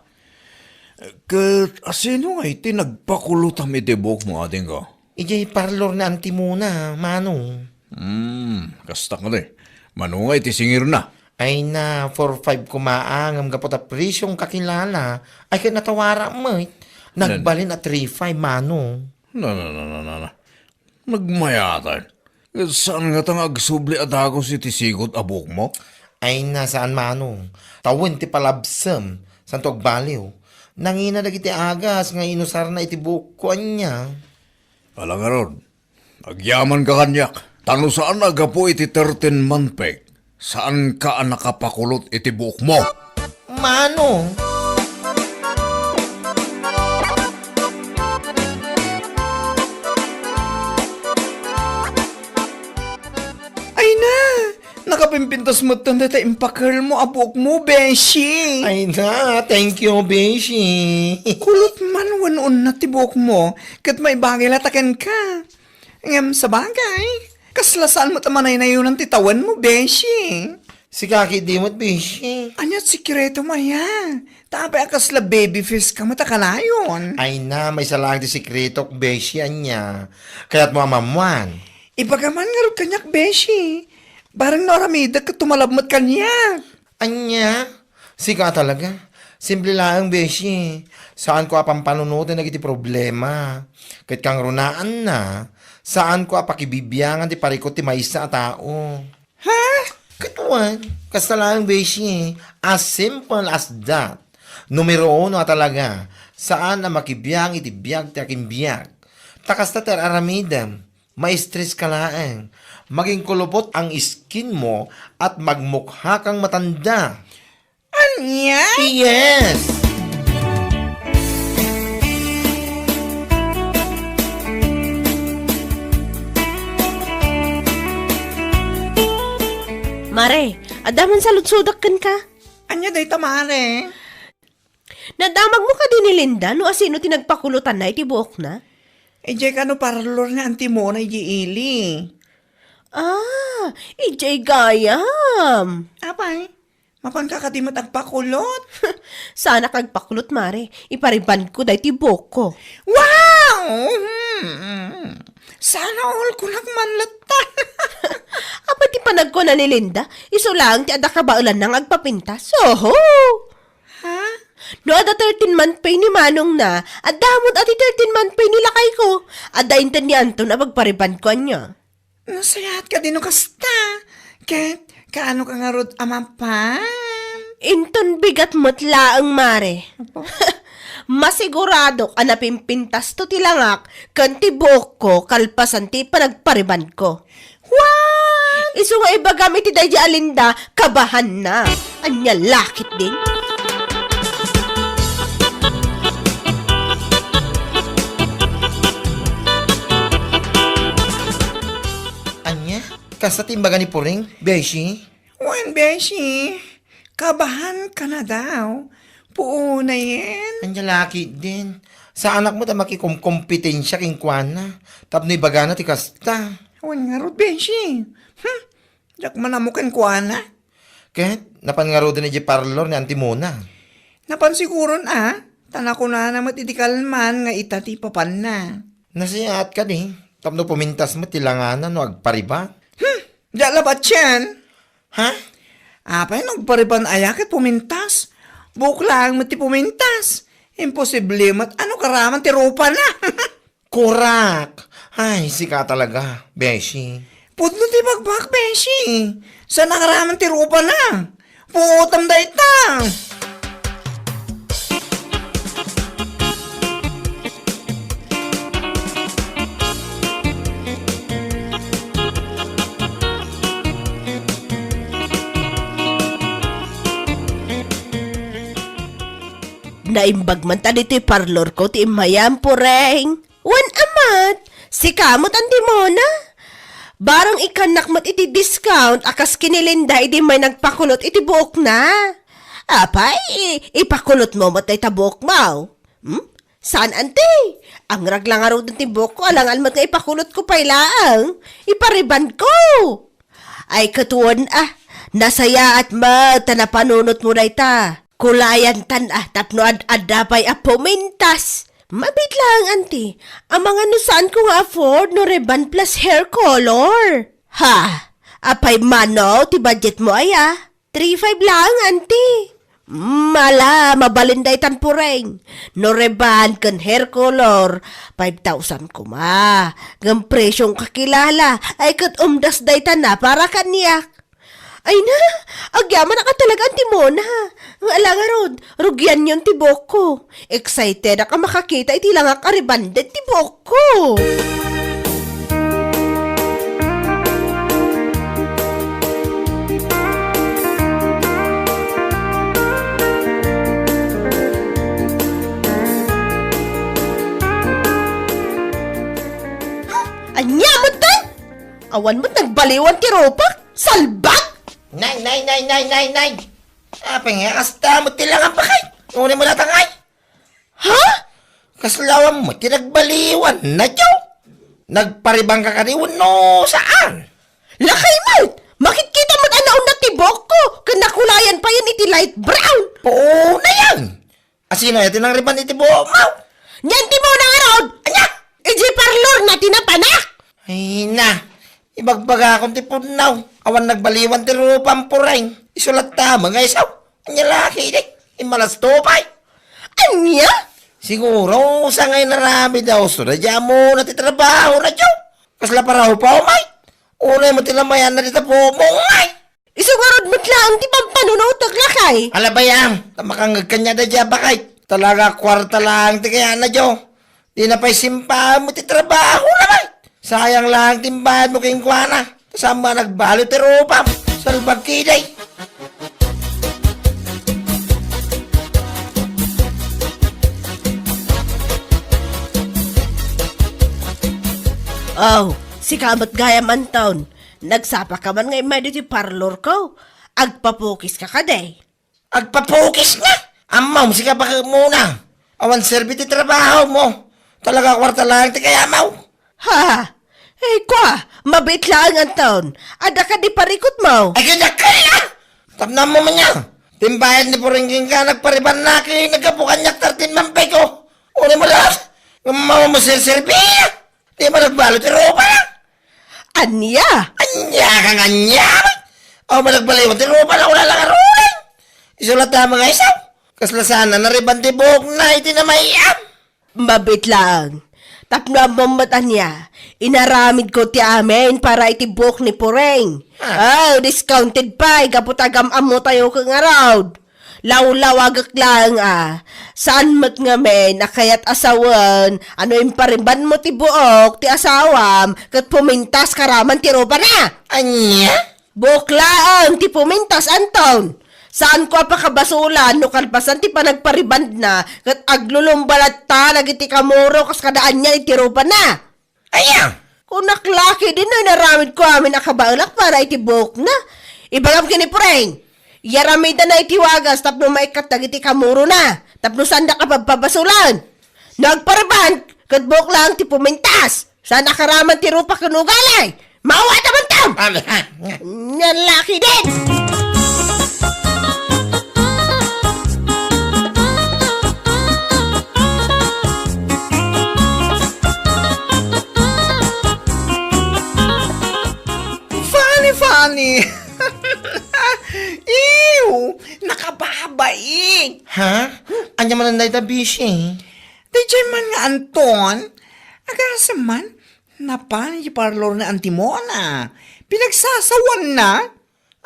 Ket asino nga iti nagpakulotam iti buokmo, adingko? Idiay parlor ni Auntie Mona, mano. Hmm, kasta kadi. Mano nga iti singirna? Ay na, four five koma, ngem gapu ta presyong kakilala, ay ket natawarak met. Nagbalin a three five, mano. Na, na, na, na, na, na. Nagmayatan. Saan ngata nga agsubli a dagus iti sigut a buokmo? Ay na, saan, mano. Tawen ti palabsem, saanto agbaliw. Nangina dagiti agas nga inusarna iti buokko, ania. Ala ngarud, agyamanka kaniak, ta no saan a gapu iti thirteen month peg, saanka a nakapakulot iti buokmo. Mano? Ay na! Nakapimpintas metten dayta impakelmo a buokmo, beshi! Ay na, thank you, beshi! Kulot man wenno unat ti buokmo, ket maibagay la ta kenka. Ngem sabagay, kasla saan met a manaynayonan ti tawenmo, beshi. Sika ketdi met, beshi. Ania ti sekretom aya? Ta apay a kasla baby face ka met a kanayon? Ay na, maysa laeng ti sekretok, beshi, ania. Kayatmo a maammuan? Ibaga man ngarud kaniak, beshi. Bareng no aramidek ket tumalab met kaniak. Ania? Sika talaga. Simple laeng, beshi. Saanko a pampanunoten dagiti problema. Ket kangrunaanna, saanko a pakibibiangan ti parikut ti maysa a tao. Ha? Ket wen, kasta laeng, beshi. As simple as that. Numero uno a talaga, saan a makibiang iti biag ti akinbiag. Ta kasta ti ar-aramidem. Ma-stress ka laeng. Maging kulupot ang skin mo at magmukha kang matanda. Ania? Yes! Mare, adda man saludsodak kenka. Ania dayta, mare? Nadamagmo kadi ni Linda no asino ti nagpakulotanna iti buokna? Idiay kano parlor ni Auntie Mona idiay ili. Ah, idiay gayam. Apay, mapanka kadi met agpakulot? Saanak agpakulot, mare. Iparibandko daytoy buokko. Wow! Hmm. Sana all kunak man latta. Apay ti panagkuna ni Linda? Isu laeng ti adda kabaelanna nga agpapintas. Oho! Ha? No adda thirteen month pay ni manongna, adda met a ti thirteen month pay ni lakayko. Adda inted ni Anton a pagparibandko ania. Nasayaat kadi no kasta. Ket, kaano ka ngarud a mapan? Inton bigat met laeng, mare. Apo? Masiguradok a napimpintasto ti langak ken ti buokko kalpasan ti panagparibandko. What? Isu nga ibagam iti daydi a Linda, kabahanna. Ania la ketdin? Ania? Kasta ti imbaga ni Puring, beshi? Wen, beshi. Kabahan ka na daw. Puonayen. Ania la ketdin. Saanak met a makikomkompetensia kenkuana. Tapno ibagana ti kasta. Wen ngarud, beshi. Hmm. Diak man ammo kenkuana. Ket, napan ngaruden idiay parlor ni Auntie Mona? Napan siguron a. Ta nakunana met iti kalman nga ita ti ipapanna. Nasayaat kadi. Tapno pumintas met ti langana no agpariban. Hmm. Diak labat sian. Ha? Apay, nagpariban aya ket pumintas? Buok laeng met ti pumintas. Imposible met. Ano karaman ti rupana? Kurak! Ay, sika talaga, beshi. Pudno ti bagbak, beshi. Saan a karaman ti rupana? Puotam dayta! Naimbag man ta ditoy parlor ko ti immayam, Pureng. Wen a met, sika met, Auntie Mona. Barang ikkannak met iti discount a kas kinilinda idi may nagpakulot iti buokna. Apay, ipakulotmo met dayta buokmo? Hmm? Saan, Auntie? Angrag la ngaruden ti buokko, alangan met nga ipakulotko pay laeng. Iparibanko. Ay, ket wen a, nasayaat met ta napanunotmo dayta. Kulayantan a tapno ad-adda pay a pumintas. Mabiit laeng, Auntie. Amangan no saanko nga afford no rebond plus hair color. Ha? Apay mano ti budgetmo aya? Three five laeng, Auntie. Mala, mabalin daytan, Pureng. No rebond ken hair color, five thousand koma. Ngem presyong kakilala, ay ket umdas dayta na para kaniak. Ay na, agyamanak a talaga, Auntie Mona. Nga ala ngarud, rugianyon ti buokko. Excitedak a makakita iti langak a rebonded ti buokko. Ania met, Day? Awan met nagbaliwan ti rupak? Salbag! Nay, nay, nay, nay, nay, nay! Apay nga kasta met ti langak, Pureng? Unay mo natangay? Ha? Kasla awan met ti nagbaliwan, Nadyo? Nagparibanka kadi wenno saan? Lakay met! Makitkita met a naunat ti buokko, ken nakulayan payen iti light brown. Puonayan! Asino aya ti nangrebond iti buokmo? Ni Auntie Mona ngarud! Ania? Idiay parlorna ti napanak! Ay na, ibagbagakon ti pudno. Awan nagbaliwan ti rupam, Pureng. Isu latta met nga isu. Ania la ketdi? Immalas to pay. Ania? Siguro, sa nga inaramid a usto daydiay a Mona ti trabahona, Nadyo. Kasla parahupaw met. Unay met ti namayanna dita buokmo, ngay. Isu ngarud met laeng ti pampanunotek, lakay. Ala, bay-am, ta makangngeg kaniak daydiay a baket. Talaga, kuarta laeng ti kayatna, Nadyo. Dina pay simpaen met ti trabahona, bay. Sayang laeng ti imbayadmo kenkuana. Ta saan met a nagbalut ti rupam. Salbag ketdi. Oh, sika met gayam, Anton. Nagsapaka man nga immay ditoy parlorko. Agpapukiska kadi? Agpapukis nga! Ammom, sika, baket Mona. Awan serbi ti trabahomo. Talaga, kuarta laeng ti kayatmo. Ha? Ay, kua, mabiit laeng, Anton. Adda kadi parikutmo? Ay, kaya kaya! Tapno ammom ania? Ti imbayad ni Pureng kenka, nagparibanna ket naggapu kaniak thirteen month pay ko. Unay mo laeng, nga maserserbi. Di man nagbalut ti rupana. Ania? Ania kang ania? Awan man nagbaliwan ti rupana, wala lang aruling. Isu latta met nga isu. Kasla saan a narebond ti buokna iti namayam. Mabiit laeng. Tapno ammom met ania, inaramidko ti amin para iti buok ni Pureng. Ah. Oh, discounted pay, gapu ta agam-ammotayo ket ngarud. Lawlawagek laeng a, saan met ngamin a kayat a sawen a no imparebondmo ti buok ti asawam ket pumintas karaman ti rupana. Ania? Buok laeng ti pumintas, Anton. Saanko a pakabasolan no kalpasan ti panagparebondna ket aglulumba latta dagiti kamuro kas kada ania iti rupana. Aya? Kunak la ketdi no inaramidko amin a kabaelak para iti buokna. Ibagam ken ni Pureng, iyaramidanna iti wagas tapno maikkat dagiti kamurona, tapno saandak a pabpabasolan. No agparebond, ket buok laeng ti pumintas. Saan a karaman ti rupa ken ugali. Mawat a bantam! Amen. Nga laki din! Funny, funny! Ew! Nakababain! Ha? Anya man dayta, Bishi? Daydiay man nga Anton, agasem man, napan iti parlor ni Auntie Mona. Pinagsasawanna.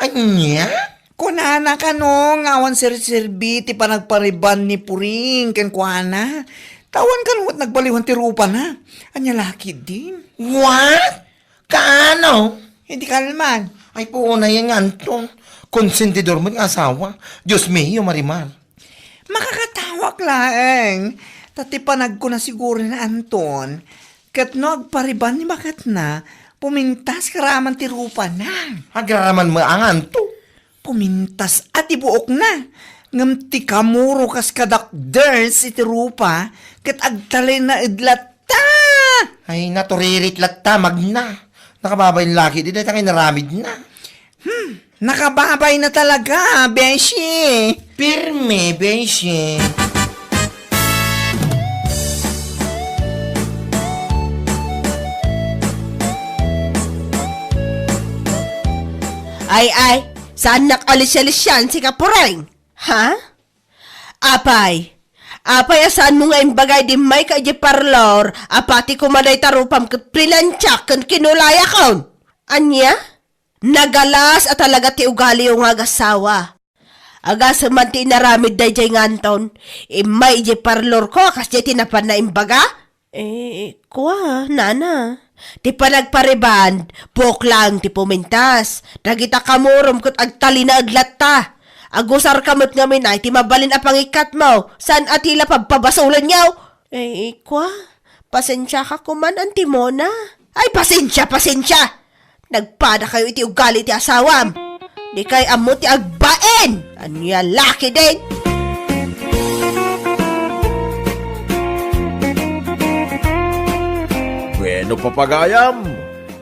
Ania? Kunana kano nga awan serserbi ti panagparebond ni Puring kenkuana. Ta awan kano met nagbaliwan ti rupana. Ania la ketdin? What? Kaano? Iti kalman. Ay, puonayan nga Anton. Konsentidor met nga asawa. Dios mio, Marimar. Makakatawa Appak laeng, ta ti panagkuna siguro ni Anton, ket no agpariban ni baketna, pumintas karaman ti rupana. Agraraman met nganto? Pumintas a ti buokna, ngem ti kamuro kas kadakders iti rupa, ket agtalinaed latta. Ay, naturirit latta, magna. Nakababay laki, di dayta nga inaramidna. Hmm, nakababayna talaga, beshi. Pirme, beshi. Ay, ay, saannak alis-alisian, sika Pureng? Ha? Apay, apay a saanmo nga imbagay idi immayka idiay parlor a pati koma dayta rupam ket plinansiak ken kinulayakon? Ania? Nagalas a talaga ti ugaliyo nga agasawa. Agasem man ti inaramid daydiay nga Anton, immay idiay parlorko a kasdiay ti napanna imbaga? Eh, kua, nana. Ti panagpariban, buok laeng ti pumintas. Dagita kamurom ket agtalinaed latta. Agusarka met ngamin a iti mabalin a pangikkatmo, saan a ti la pabpabasolenyo. Eh, kua, pasensiaka koman, Anti Mona. Ay, pasensia, pasensia! Nagpadakayo iti ugali ti asawam. Dikay ammo ti agbain. Ania laki din? Bueno, papagayam,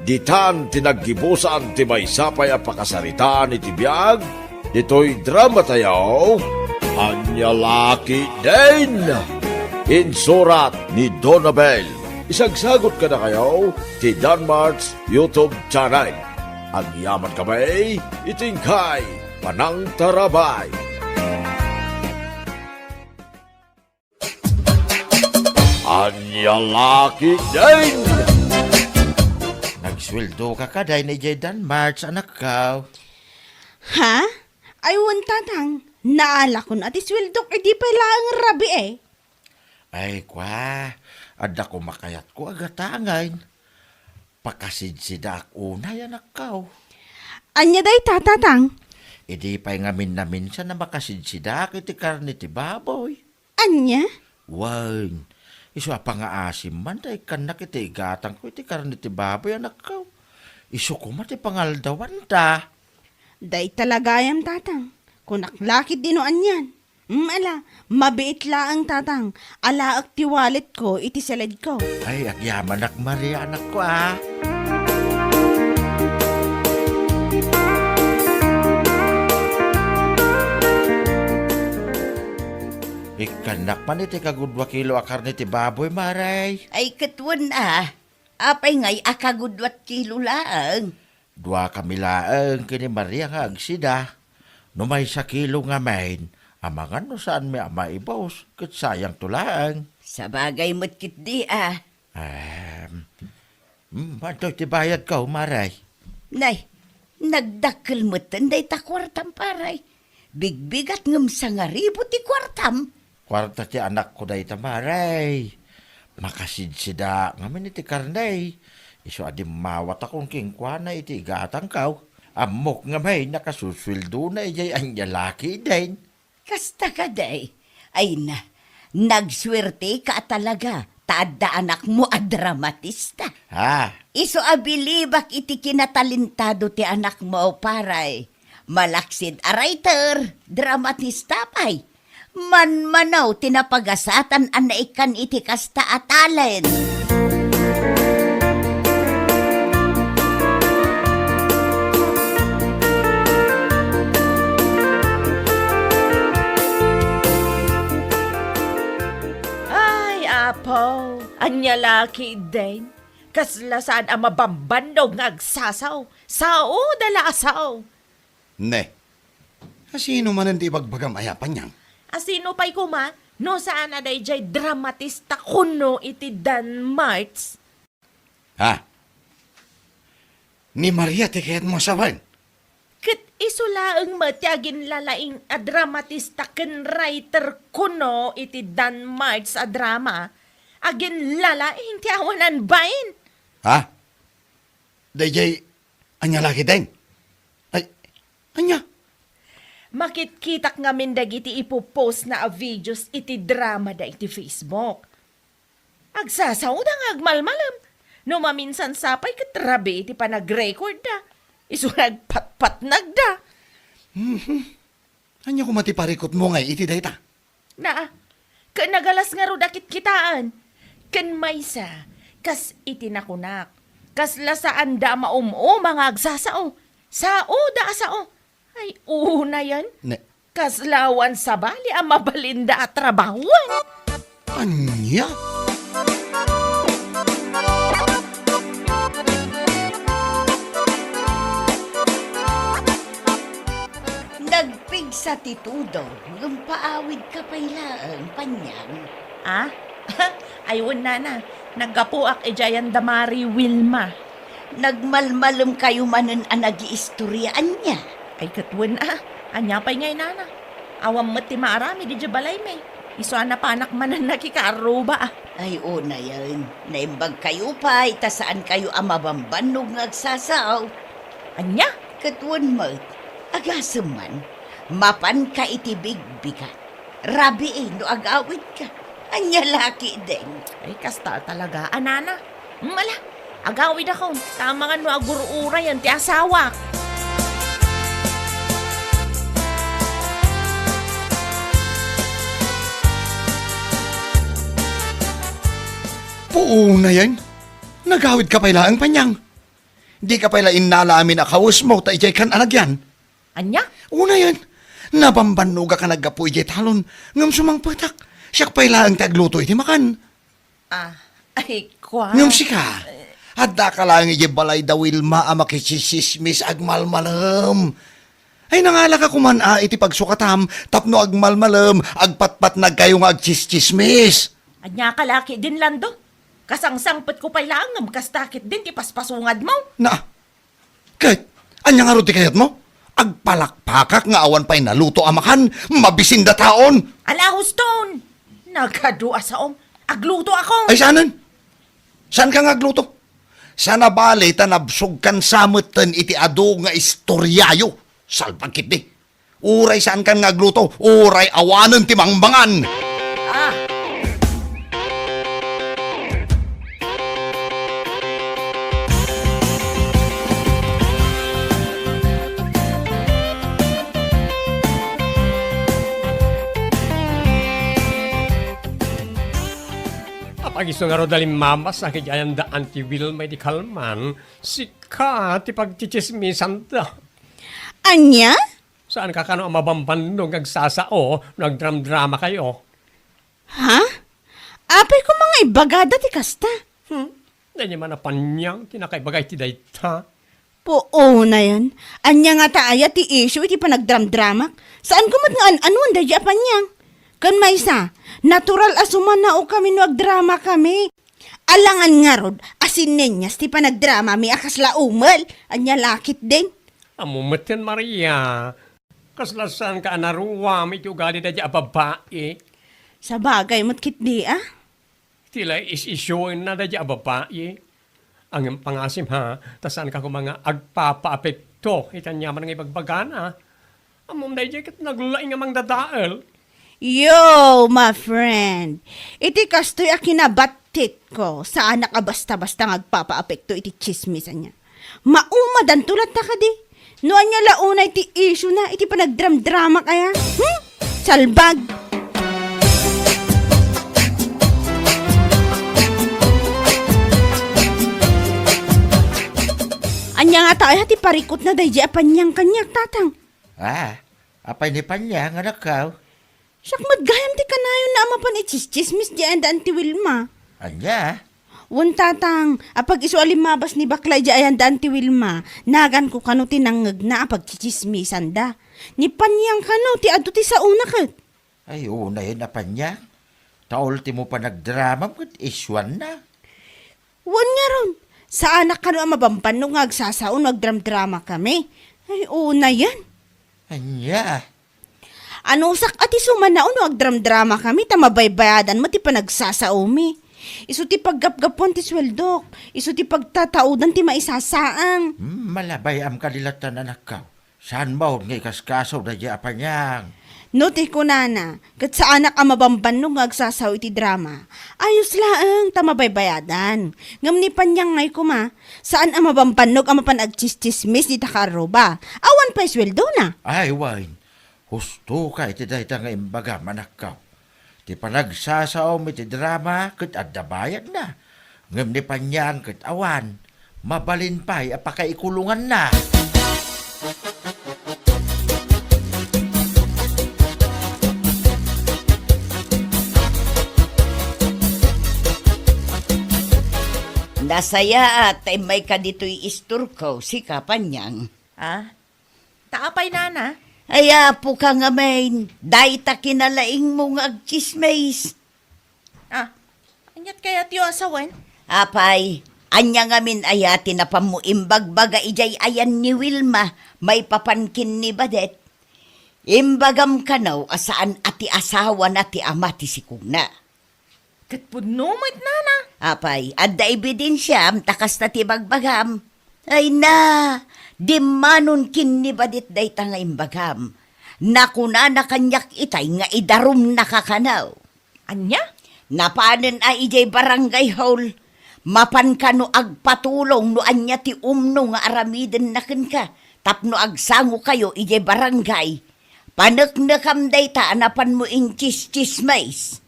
ditan ti naggibusan ti maysa pay a pakasaritaan iti biag ditoy dramatayo, Ania Laki Din. Insurat ni Donabel. Isagsagot kadakayo ti Danmart's YouTube channel. Agyaman kami iti inkay panangtarabay. Ania Laki Din. Nagsueldoka kadi idiay Danmart's, anakko? Ha? Ay, wen, tatang. Naalakon a ti sueldok idi pay laeng rabii. Ay, kua, adda koma kayatko a gatangen. Pakasidsidaak unay, anakko. Ania dayta, tatang? Idi pay ngamin-naminsan a makasidsidaak iti karne ti baboy. Ania? Wen, isu a pangaasim man ta ikkannak iti igatangko iti karne ti baboy, anakko. Isu koma ti pangaldawanta. Dayta la gayam, tatang. Kunak la ketdi no anian. Mm, ala, mabiit laeng, tatang. Alaek ti walletko iti saledko. Ay, agyamanak, Maria, anakko, a. Ikkannak man iti kagudua kilo a karne ti baboy, Maria. Ay, ket wen a. Apay ngay a kagudua kilo laeng? Duakami laeng ken ni Maria nga agsida. No maysa kilo ngamin, amangan no saanmi a maibus, ket sayangto laeng. Sabagay met ketdi a. Em, mm, adtoy ti bayadko, Maria. Nay, nagdakkel metten dayta kuartam, Pare. Bigbigat ngem sangaribu ti kuartam. Kuarta ti anakko dayta, Maria. Makasidsidaak ngamin iti karne. Isu a dimmawatakon kenkuana iti igatangko. Ammok ngamin a kasusueldona idiay Ania Laki Din. Kasta kadi? Ay na, nagsuerteka a talaga ta adda anakmo a dramatista. Ha? Isu a bilibak iti kinatalentado ti anakmo, Pare. Malaksid a writer, dramatista pay. Manmanaw ti napagasatan a naikkan iti kasta a talent. Ay, Apo, ania la ketdin? Kasla saan a mabambannog nga agsasaw. Sao da la a sao. Ne, asino manen ti ibagbagam aya, Panyang? Asino pay koma no saan a daydiay dramatista kuno iti Danmart's? Ha? Ni Maria ti kayatmo a sawen? Ket isu laeng met ti aginlalaing a dramatista ken writer kuno iti Danmart's a drama. Aginlalaing ti awanan bain. Ha? Daydiay, ania la ketdin? Ay, ania? Makitkitak ngamin dagiti ipopost na a videos iti drama da iti Facebook. Agsasaoda nga agmalmalem. No maminsan sapay ket rabii ti panagrecord da. Isu nga agpatpatnag da. Mhm. Ania koma ti parikutmo nga iti dayta? Naa, ket nagalas ngarud a kitkitaen. Ken maysa, kas iti nakunak, kasla saanda a maum-uma nga agsasao. Saoda a sao. Ay, unayen. Ne- Kasla awan sabali a mabalinda a trabahoen. Ania? Nagpigsa ti tudong, ngem paawidka pay laeng, Panyang. Ah? Ay, wen, nana. Naggapuak idiay ayan da Mari Wilma. Nagmalmalemkayo manen a nagiistoria, ania? Ay, ket wen, ah. Ania pay ngay, nana? Awan met ti maaramid idiay balaymi. Isu a napanak manen nakikaarruba, ah. Ay, unayen. Naimbagkayo pay, ta saankayo a mabambannog nga agsasao. Ania? Ket wen met, agasem man, mapanka iti bigbigat. Rabii no agawidka. Ania la ketdin? Ay, kasta talaga, a nana. Mala, agawidakon, ta amangan no agur-urayen ti asawak. Puunayen, nagawidka pay laeng, Panyang. Dika pay la innala amin a kawesmo ta idiay kan a nagyan. Ania? Unayen, nabambannogak a naggapu idiay talon, ngem sumangpetak. Siak pay laeng ti agluto iti makan. Ah, ay, kua. Ngem sika, addaka laeng idiay balay da Wilma a makisisismis agmalmalem. Ay, nangalaka koman a iti pagsukatam tapno agmalmalem, agpatpatnagkayo nga agtsistsismis. Ania ka la ketdin, Lando? Kasangsangpetko pay laeng ngem kasta ketdin ti paspasungad mo. Na, Ket, ania ngarud ti kayatmo? Agpalakpakak nga awan pay naluto a makan, mabisin dataon! Ala, huston! Nagadu a saom. Agluto ako! Ay, saanen? Saanka nga agluto? Saan a bale ta nabsogkan sa metten iti adu nga istoriayo. Salbag ketdi. Uray saankan nga agluto, uray awanen ti mangmangan. Ah. Apag isu ngarud a limmabas a kiti ayan da Auntie Wilma iti kalman, sika ti pagtsitsismisanda. Ania? Saanka kano a mabambannog nga agsasao no agdramdramakayo? Ha? Apay koma nga ibagada ti kasta? Hmm? Daydi man a Panyang ti nakaibaga iti dayta. Puonayen. Ania ngata aya ti issue iti panagdramdramak? Saanko met nga an-anuan daydi a Panyang. Ken maysa, natural a sumanaokami no agdramakami. Alangan ngarud a sinenyas ti panagdramami a kasla umel. Ania la ketdin? Ammo metten, Maria. Kasla saanka a naruam iti ugali daydi a babai. Sabagay met ketdi, a? Ti la is-isyuenna daydi a babai. Ngem pangasim, ha, ta saanka koma nga agpapaapekto iti aniaman nga ibagbagana. Ammom daydi ket naglaing a mangdadael. Yo, my friend, iti kastoy a kinabattitko, saanak a basta-basta nga agpapaapekto iti tsismis ania. Maumadanto latta kadi? No ania la unay ti issue na iti panagdramdramak aya? Hmm? Salbag! Ania ngata aya ti parikutna daydi a Panyang kaniak, tatang? Ah, apay ni Panyang, anakkaw? Siak met gayam ti kanayonna a mapan itsistsismis di ayan da Auntie Wilma. Ania? Wen, tatang, apag isu a limmabas ni bakla idiay ayan da Auntie Wilma, naganko kano ti nangngegna a pagtsitsismisanda. Ni Panyang kano ti adu ti saona ket. Ay, unayen a Panyang. Ta ultimo panagdramam ket isuanna. Wen ngarud, saanak kano a mabambannog nga agsasao no agdramdramakami. Ay, unayen. Ania? Anusak a ti sumanaon no agdramdramakami ta mabaybayadan met ti panagsasaomi. Isu ti paggapgapuan ti sueldok, isu ti pagtataudan ti maisasaang. Hmm, malabay-am kadi latta, anakkaw. Saan manen nga ikaskaso daydiay a Panyang? No ti kunana, ket saanak a mabambannog nga agsasao iti drama. Ayos laeng ta mabaybayadan. Ngem ni Panyang ngay koma, saan a mabambannog a mapan agtsistsismis dita kaarruba. Awan pay sueldona. Ay, wen. Husto ka iti dayta nga imbagam, anakko. Ti panagsasaom iti drama ket adda bayadna. Ngem ni Panyang ket awan, mabalin pay a pakaikulonganna. Nasayaat ta immayka ditoy istorko, sika, Panyang. Ah? Ta apay, nana? Ay, apoka ngamin, dayta kinalaingmo nga agtsismis. Ah, aniat kayatyo a sawen? Apay, ania ngamin aya ti napanmo imbagbaga idiay ayan ni Wilma maipapan ken ni Badet? Imbagam kano a saan a ti asawana ti ama ti sikogna. Ket pudno met, nana. Apay, adda ebidensiam ta kasta ti bagbagam. Ay na, dimmanon ken ni Badet dayta nga imbagam. Nakunana kaniak itay nga idarumnaka kano. Ania? Napanen a idiay barangay hall. Mapan kano agpatulong no ania ti umno nga aramidenna kenka tapno agsangokayo idiay barangay. Paneknekam dayta a napanmo intsistsismis.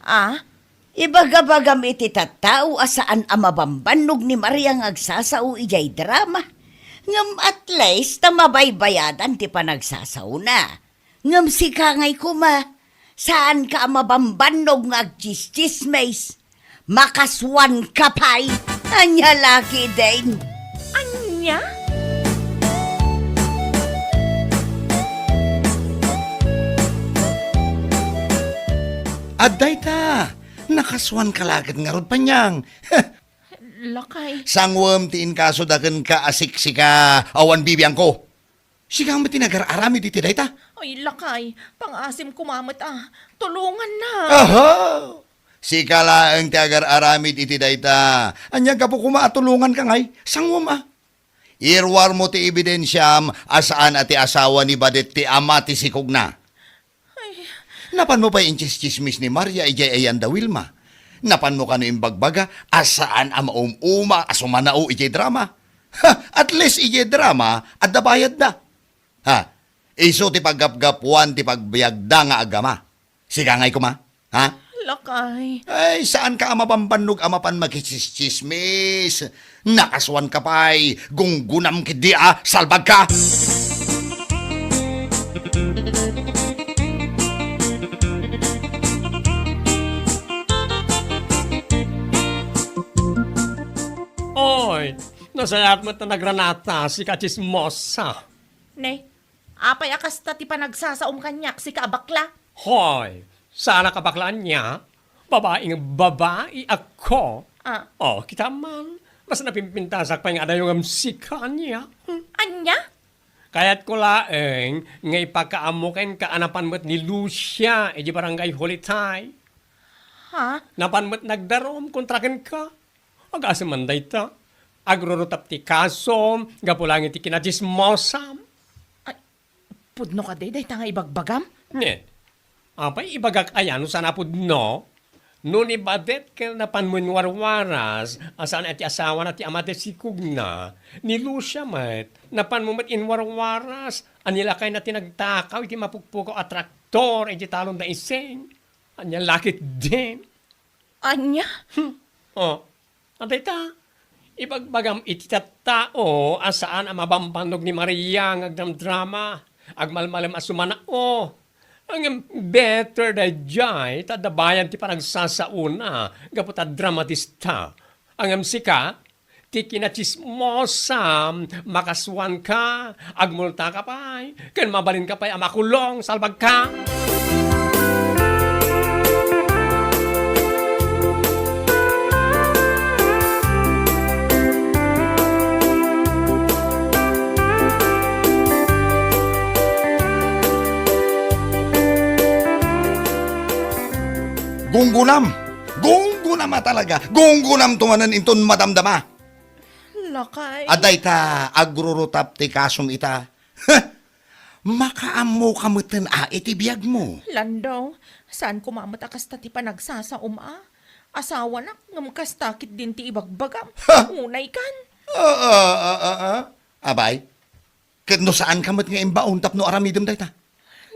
Ah? Ibagabagam iti tattao a saan a mabambannog ni Maria nga agsasao idiay drama. Ngem at least ta mabaybayadan ti panagsasaona. Ngem sika ngay koma, saanka a mabambannog nga agtsistsismis. Makasuanka pay. Ania la ketdin? Ania? Adda ita. Nakasuanka la ket ngarud, Panyang. Lakay. Sanguem ti inkasoda kenka a siksika awan bibiangko. Sika met ti nagar-aramid iti dayta? Ay, lakay, pangaasim koma met a. Tulongannak. Aha! Sika laeng ti agar-aramid iti dayta. Ania gapu koma a tulonganka ngay? Sanguem a. Iruarmo ti ebidensiam a saan a ti asawa ni Badet ti ama ti sikogna. Ay. Napanmo pay intsistsismis ni Maria idiay ayan da Wilma? Napanmo kano imbagbaga a saan a maum-uma a sumanao idiay drama? Ha, at least idiay drama, adda bayadda. Ha, isu ti paggapgapuan ti pagbiagda nga agama. Sika ngay koma? Ha? Lakay. Ay, saanka a mabambannog a mapan makitsismis. Nakasuanka pay, gunggonam ketdi a salbagka. Oy, nasayaat met a nagranata, sika a tsismosa. Ne, apay a kasta ti panagsasaom kaniak, sika a bakla? Hoy, saanak a bakla ania? Babai nga babai ako. Ah. Oh, kita man, mas napimpintasak pay nga adayo ngem sika ania. Hmm. Ania? Kayatko laeng nga ipakaammo kenka a napan met ni Lucia idiay barangay hall itay. Ha? Napan met nagdarum kontra kenka. Agasem man dayta. Agrurutap ti kasom gapu laeng iti kinatsismosam. Ay, pudno kadi dayta nga ibagbagam? Ne. Apay ibagak aya no saan a pudno? No ni Badet ket napan mo inwarwaras a saan a ti asawana ti ama ti sikogna, ni Lucia met, napan mo met inwarwaras a ni lakayna ti nagtakaw iti mapukpukaw a traktor iti talon da Ising. Ania la ketdin? Ania? Hmm. Oh. Adayta, ibagbagam iti tattao a saan a mabambannog ni Maria nga agdramdrama, agmalmalem a sumanao. Ngem better daydiay ta adda bayad ti panagsasaona gapu ta dramatista. Ngem sika, ti kinatsismosam, makasuanka, agmultaka pay, ken mabalinka pay a makulong, salbagka! Gunggonam! Gunggonam a talaga! Gunggonamto manen inton madamdama! Lakay. Adda ita, agrurutap ti kasom ita. Makaammoka metten a iti biagmo. Lando, saan koma met a kasta ti panagsasaom a? Asawanak ngem kasta ketdin ti ibagbagam. Ha! Unaykan. Ah, ah, ah, ah, ah. Abay, ket no saanka met nga imbaon tapno aramidem dayta?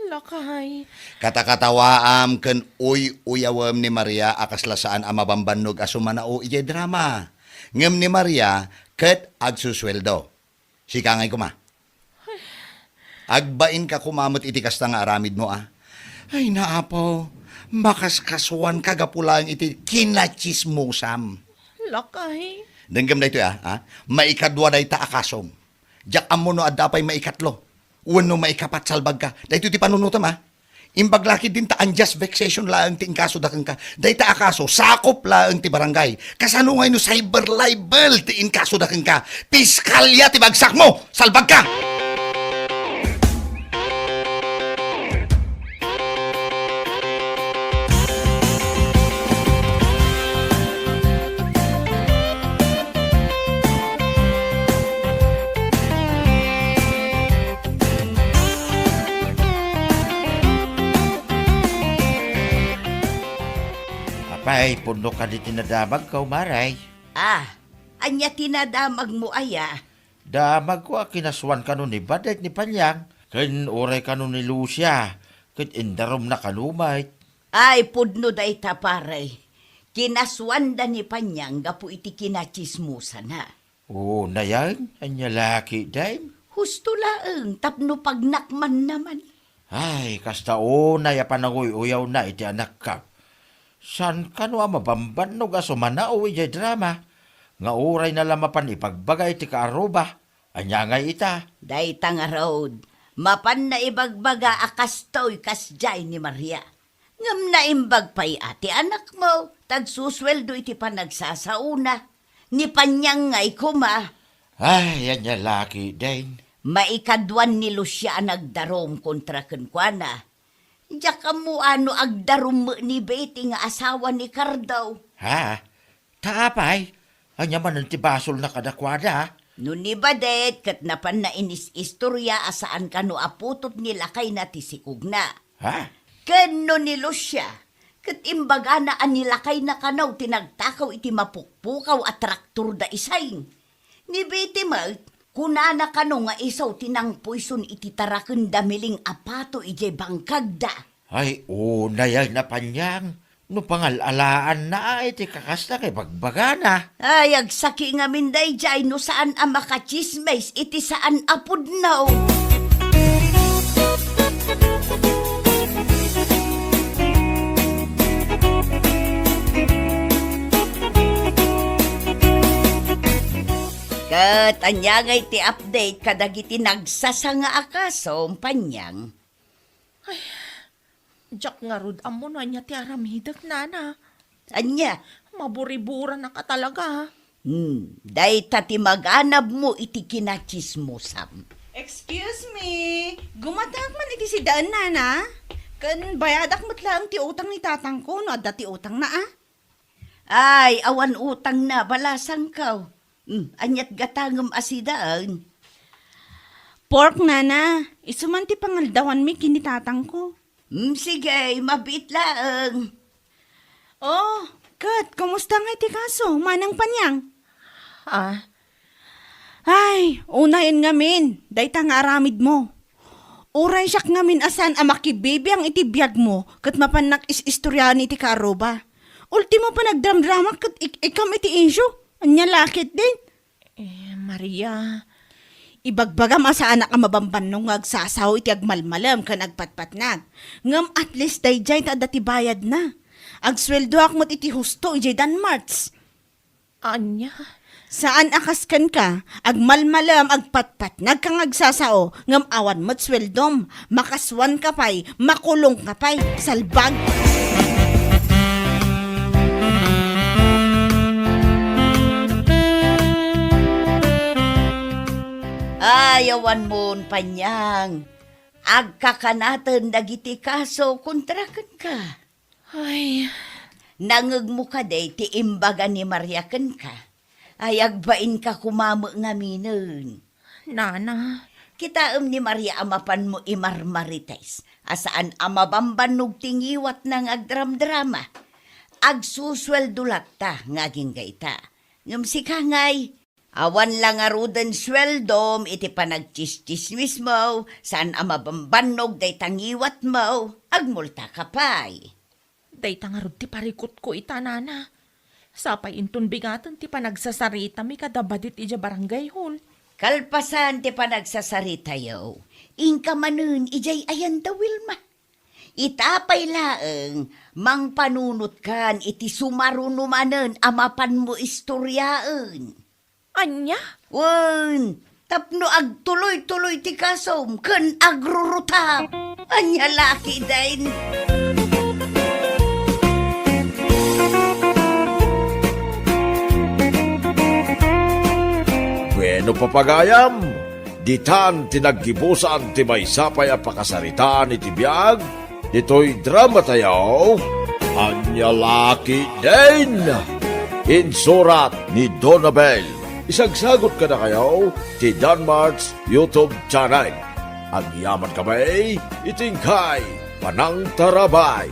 Lakay. Katakatawaam ken uy-uyawem ni Maria a kasla saan a mabambannog a sumanao idiay drama. Ngem ni Maria ket agsusueldo. Sika ngay koma. Agbainka koma met iti kasta nga aramidmo a. Ay, naapo, makaskasuanka gapu laeng iti kinatsismosam. Lakay. Denggem daytoy a, a? Maikadua dayta a kasom. Diak ammo no adda pay maikatlo wenno maikapat, salbagka. Daytoy ti panunotam a. Imbag la ketdin ta unjust vexation laeng ti inkasuda kenka. Dayta a kaso, sakop laeng ti barangay. Kasano ngay no cyber libel ti inkasuda kenka? Piskalya ti bagsakmo! Salbagka! Apay, pudno kadi ti nadamagko, Maray? Ah, ania ti nadamagmo aya? Damagko a kinasuan kano ni Badet ni Panyang, ken uray kano ni Lucia, ket indarumna kano met. Ay, pudno dayta, pare. Kinasuanda ni Panyang gapu iti kinatsismosana. O, nayan, ania la ketdin? Husto laeng, tapno pagnakmanna man. Ay, kasta unay a pananguy-uyawna iti anakko. Saan kano a mabambannog a sumanao idiay drama, nga urayna la mapan ibagbaga iti kaaruba. Ania ngay ita? Dayta ngarud, mapanna ibagbaga a kastoy kasdiay ni Maria. Ngem naimbag pay a ti anakmo, ta agsusueldo iti panagsasaona. Ni Panyang ngay koma. Ay, ania la ketdin? Maikaduan ni Lucia a nagdarum kontra kenkuana. Diak ammo a no agdarum met ni Betty nga asawa ni Cardo. Ha? Ta apay, ania manen ti basolna kadakuada? No ni Badet ket napanna inis-istorya a saan kano a putot ni lakayna ti sikogna. Ha? Ken no ni Lucia, ket imbagana a ni lakayna kano ti nagtakaw iti mapukpukaw a traktor da Isay. Ni Betty met, kunana kano nga isu ti nangpoison iti tarakenda miling a pato idiay bangkagda. Ay, unay a, Panyang, no pangal-alaanna a iti kakasta nga ibagbagana. Ay, agsaki ngamin daydiay no saan a makatsismis iti saan a pudno. Ket ania ngay ti update kadagiti nagsasanga a kaso, Panyang? Ay, diak ngarud ammo no ania ti aramidek, nana. Ania? Maburiburanaka talaga. Hmm, dayta ti maganabmo iti kinatsismosam. Excuse me, gumatak man iti sidaen, nana? Ken bayadak met laeng ti utang ni tatangko no adda ti utangna, a? Ay, awan utangna, balasangko. Hmm, aniat gatangem a sidaen? Pork, nana. Isu man ti pangaldawanmi ken ni tatangko. Hmm, sige, mabiit laeng. Oh, ket, kumusta ngay ti kaso, Manang Panyang? Ah, Ay, unayen ngamin, dayta nga aramidmo. Uray siak ngamin a saan a makibibiang iti biagmo ket mapannak is-istoriaan iti kaaruba. Ultimo, panagdramdramak ket ik-, ikam iti insyo. Ania la ketdin? Eh, Maria, ibagbagam a saanak a mabambanno nga agsasao iti agmalmalem ken agpatpatnag. Ngem at least daydiay ta adda ti bayadna. Agsueldoak met iti husto idiay Danmarts. Ania? Saan a kas kenka, agmalmalem, agpatpatnag ka nga agsasao, ngem awan met sueldom, makasuan ka pay, makulong ka pay, salbag! Ay, awan mon, Panyang. Agkakanaten dagiti kaso kontra kenka. Ay. Nangngegmo kadi ti imbaga ni Maria kenka? Ay, agbainka koma met ngaminen. Nana, Kitaem ni Maria a mapanmo imarmarites, a saan a mabambannog ti ngiwatna nga agdramdrama. Agsusueldo latta nga agingga ita. Ngem sika ngay, awan la ngaruden sueldom iti panagtsistsismismo, saan a mabambannog dayta ngiwatmo, agmultaka pay. Dayta ngarud ti parikutko ita, nana. Sapay inton bigaten ti panagsasaritami kada badit idiay barangay hall. Kalpasan ti panagsasaritayo, inka manen idiay ayan da Wilma. Ita pay laeng, mangpanunotkan iti sumaruno manen a mapanmo istoriaen. Ania? Wen, tapno agtuloy-tuloy ti kasom ken agrurutap. Ania la ketdin? Bueno, papagayam, ditan ti naggibusan ti maysa pay a pakasaritaan iti biag ditoy dramatayo, Ania la ketdin? Insurat ni Donabel. Isagsagot kadakayo ti Danmart's YouTube channel. Agyamankami iti inkay panangtarabay.